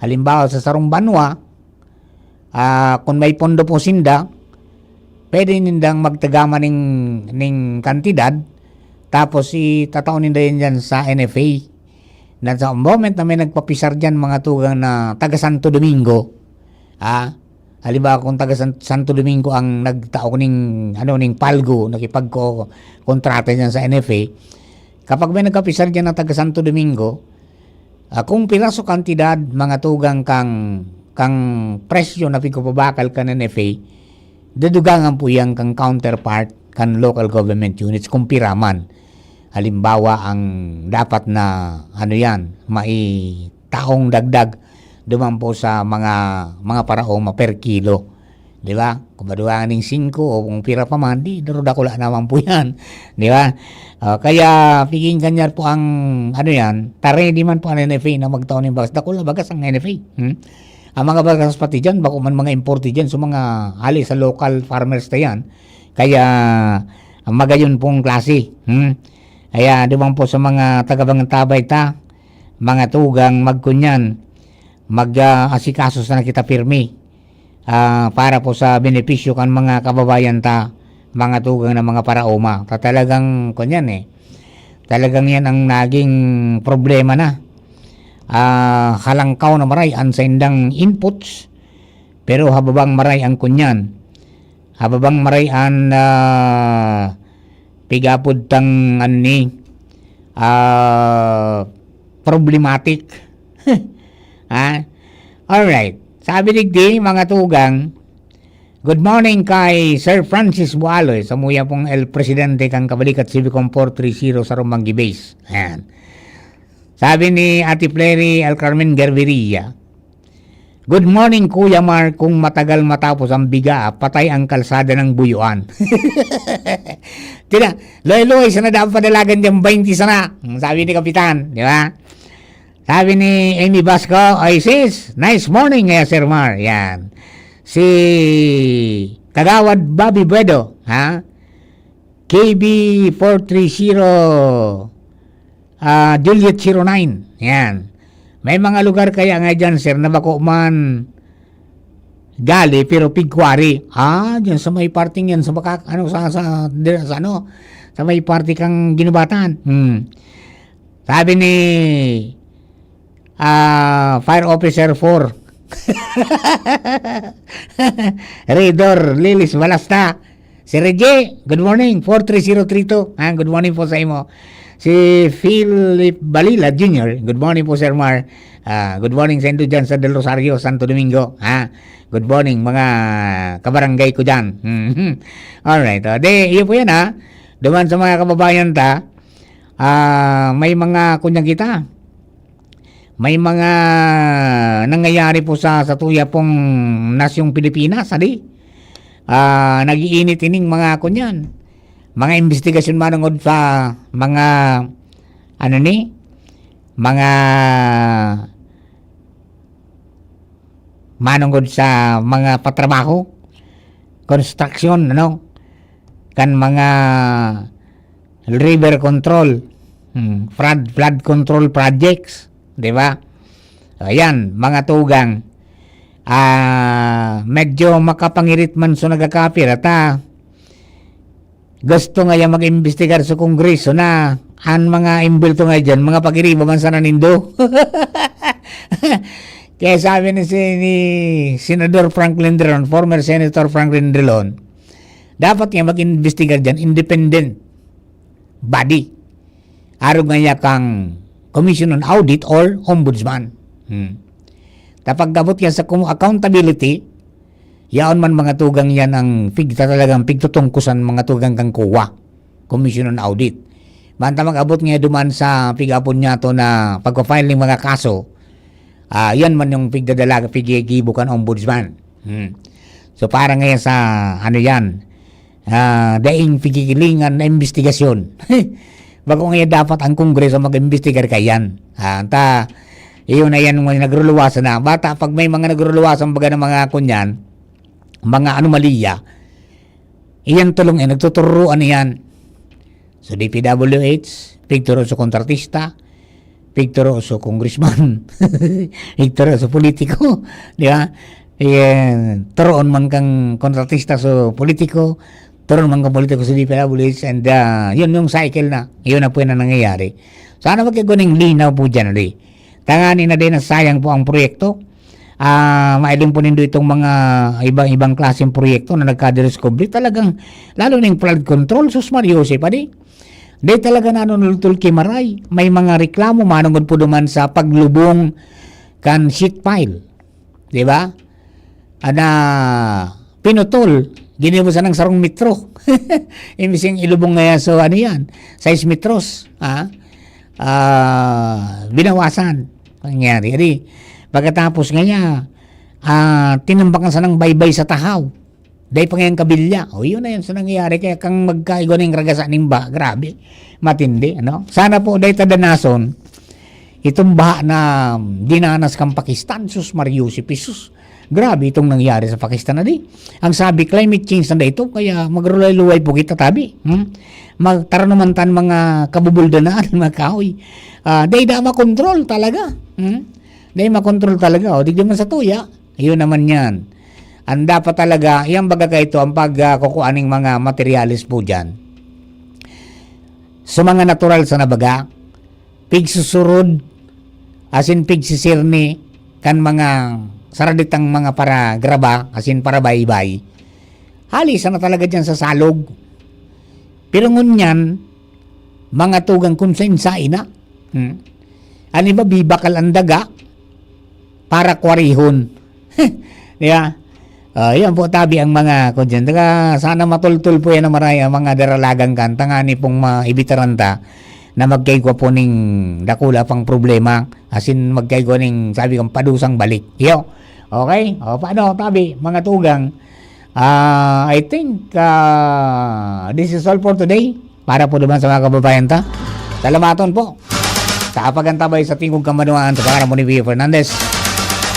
Halimbawa, sa sarong banwa, ah, kung may pondo po sinda, pwede nindang magtagama ning, ning kantidad, tapos itatao ninda yan dyan sa N F A. Na sa moment na may nagpapisar dyan, mga tugang, na taga Santo Domingo, ah, halimbawa, kung taga San-, Santo Domingo ang nagtao ning, ano, ning palgo, nakipagko-, kontrata dyan sa N F A, kapag may nagpapisar dyan na taga Santo Domingo, ah, kung piraso kantidad, mga tugang, kang, kang presyo na pigpapabakal kan N F A, dadugangan po yan kang counterpart kan local government units kung pira man. Halimbawa, ang dapat na, ano yan, maitaong dagdag duman po sa mga, mga paraoma per kilo. Di ba? Kung madugangan ning singko o kung pira pa man, di, daro dakula naman po yan. Di ba? Ah, kaya, piging kanyar po ang, ano yan, taredi man po ang N F A na magtao ning bagas. Dakula bagas ang N F A. Hmm? Ang mga bagas pati dyan, bako man mga importe dyan, so mga hali sa local farmers na yan. Kaya, magayon pong klase. Hmm? Kaya, duman po sa mga taga-Bangantabay ta, mga tugang, magkunyan, mag, ah, asikaso sana kita pirmi, ah, para po sa benepisyo kan mga kababayan ta, mga tugang na mga paraoma. Ta-, talagang, kunyan eh, talagang yan ang naging problema na. Ah, halangkaw na maray an saindang inputs, pero hababang maray ang kunyan. Hababang maray an, ah, pigapod tang, ano ni, ah, problematic. Ha? Alright. Sabi digdi, mga tugang, "Good morning kay Sir Francis Bualoy, samuya pong el presidente kan Kabalikat Civicom four three zero sa Rumangi Base." Ayan. Sabi ni Ate Flery El Carmen Garveria, "Good morning, Kuya Mar. Kung matagal matapos ang biga, patay ang kalsada ng Buyuan." Tina, loy-loy, sana dapat padalagan dyan, baynti sana. Ang sabi ni Kapitan, di ba? Sabi ni Amy Basco, "Ay sis, nice morning, eh, Sir Mar." Yan. Si Kagawad Bobby Buedo, ha? K B four three zero, ah, Juliet zero nine. Yan. May mga lugar kaya nga dyan, sir, na bako man gali, pero pigkwari. Ah, dyan sa may parting yan, sa baka, ano, sa, sa, di-, sa, ano, sa may parte kang Ginubatan. Hmm. Sabi ni, ah, Fire Officer four, Raydor Lilis Balasta, "Si Reggie, good morning, four three zero three two." Ah, good morning po sa imo. Si Philip Balila Junior, good morning po, Sir Mar. Ah, good morning sa indo dyan sa Del Rosario, Santo Domingo. Ha? Good morning, mga kabarangay ko dyan. Mhm. Alright. O, di, iyo po yan, ha. Duman sa mga kababayan ta, ah, may mga kunyang kita. May mga nangyayari po sa, sa tuya pong nasyong Pilipinas, adi. Ah, nag-iinit ining mga kunyan. Mga investigasyon manungod sa mga, ano ni? Mga manungod sa mga patrabaho, construction, ano? Kan mga river control, hmm, flood, flood control projects, di ba? Ayan, mga tugang. Ah, medyo makapangirit man so nagakapir, at, ah, gusto nga yan mag-imbestigar sa Kongreso na an mga imbulto nga dyan, mga pagiriba man sana nindo. Kaya sabi ni, si, ni Senador Franklin Drilon, former Senator Franklin Drilon, dapat nga mag-imbestigar dyan, independent body. Arog nga niya kang Commission on Audit or Ombudsman. Hmm. Tapag abot yan sa kum-, accountability, yaon man mga tugang yan ang pigta talagang pigtutungkusan mga tugang kang COA, Commission on Audit. Banta mag-abot nga duman sa pig-apon niya to na pagpa-file ng mga kaso, ah, yan man yung pigdadala, pigigibo kan Ombudsman. Hmm. So, para ngayon sa, ano yan, ah, daing pigigilingan na investigasyon. Bako ngayon dapat ang Kongreso mag-imbestigar kaiyan. Ah, ta, iyon na yan, mga nagruluwasan na. Bata, pag may mga nagruluwasan baga ng mga kunyan, mga anomalya, iyan tulong eh, nagtuturuan iyan. So, D P W H, pigturo sa kontratista, pigturo sa congressman, pigturo sa politiko, di ba? Iyan, turoon man kang kontratista sa politiko, turoon man kang politiko sa D P W H, and, ah, yun yung cycle na. Yun na po yung nangyayari. Sana magkaganing linaw po dyan, di. Tangani na din na sayang po ang proyekto. Ah, mahiling po nindo itong mga ibang-ibang klaseng proyekto na nagkadiscovery. Talagang, lalo na yung flood control, sus Mario, si padi. Di talaga nanunultol kimaray. May mga reklamo, manungod po duman sa paglubong kan sheet pile. Di ba? Ana, pinutol, ginibo sanang sarong metro. Imbis yung ilubong nga so, ano yan, sais metros. Ha? Ah, binawasan. Nangyari. Adi, pagkatapos nga niya, ah, tinambakan sanang baybay sa tahaw. Dai pa ngayang kabilya. O, yun na yun. So, nangyayari. Kaya kang magkaigwa ng ragasa ning ba, grabe. Matindi, ano? Sana po, dai ta danason. Itong baha na dinanas kang Pakistan, sus Mario, si Pisus. Grabe itong nangyari sa Pakistan na di. Ang sabi, climate change na ito, kaya magrulay-luway po kita, tabi. Hmm? Magtaranuman tan mga kabubuldanaan, mga kahoy. Ah, dai da makontrol talaga. Hmm? Dai makontrol talaga. O, di man sa tuya. Yun naman yan. Ang dapat talaga, yan baga ka ito, ang pag, ah, kukuha ning mga materyales po dyan. Sa mga natural sa nabaga, pigsusurod, asin pigsisirni, kan mga saraditang mga paragraba, asin parabaybay. Hali sana talaga dyan sa salog. Pero ngunyan, mga tugang kun sain-sain na. Hmm. An iba, bibakal ang daga para kwarihon. Di ba? Ah, yan po, tabi ang mga kudyan. Taga, sana matultol po yan na maray ang mga daralagang kan. Tangani pong maibitaran ta na magkaigwa po ning dakula pang problema. Asin magkaigwa ning, sabi kong, padusang balik. Yo. Okay? O, paano, tabi, mga tugang? Ah, I think, ah, this is all for today. Para po naman sa mga kababayan ta. Salamaton po. Sa apagantabay sa Tingog Kamanuan, sa pangalan mo ni Vio Fernandez,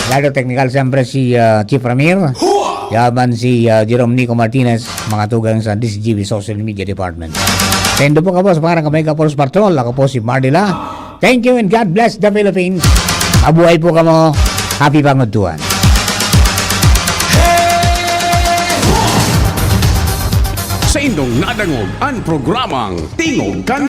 Lalo Technical, siyempre si, ah, Chief Ramir. Yaman si, ah, Jerome Nico Martinez, mga tugang sa D C G B Social Media Department. Sendo po kamo sa pangalan ka Mega Force Patrol. Ako po si Mardila. Thank you and God bless the Philippines. Mabuhay po kamo. Happy Pangutuan. Sa indong nadangog an programang Tingog kan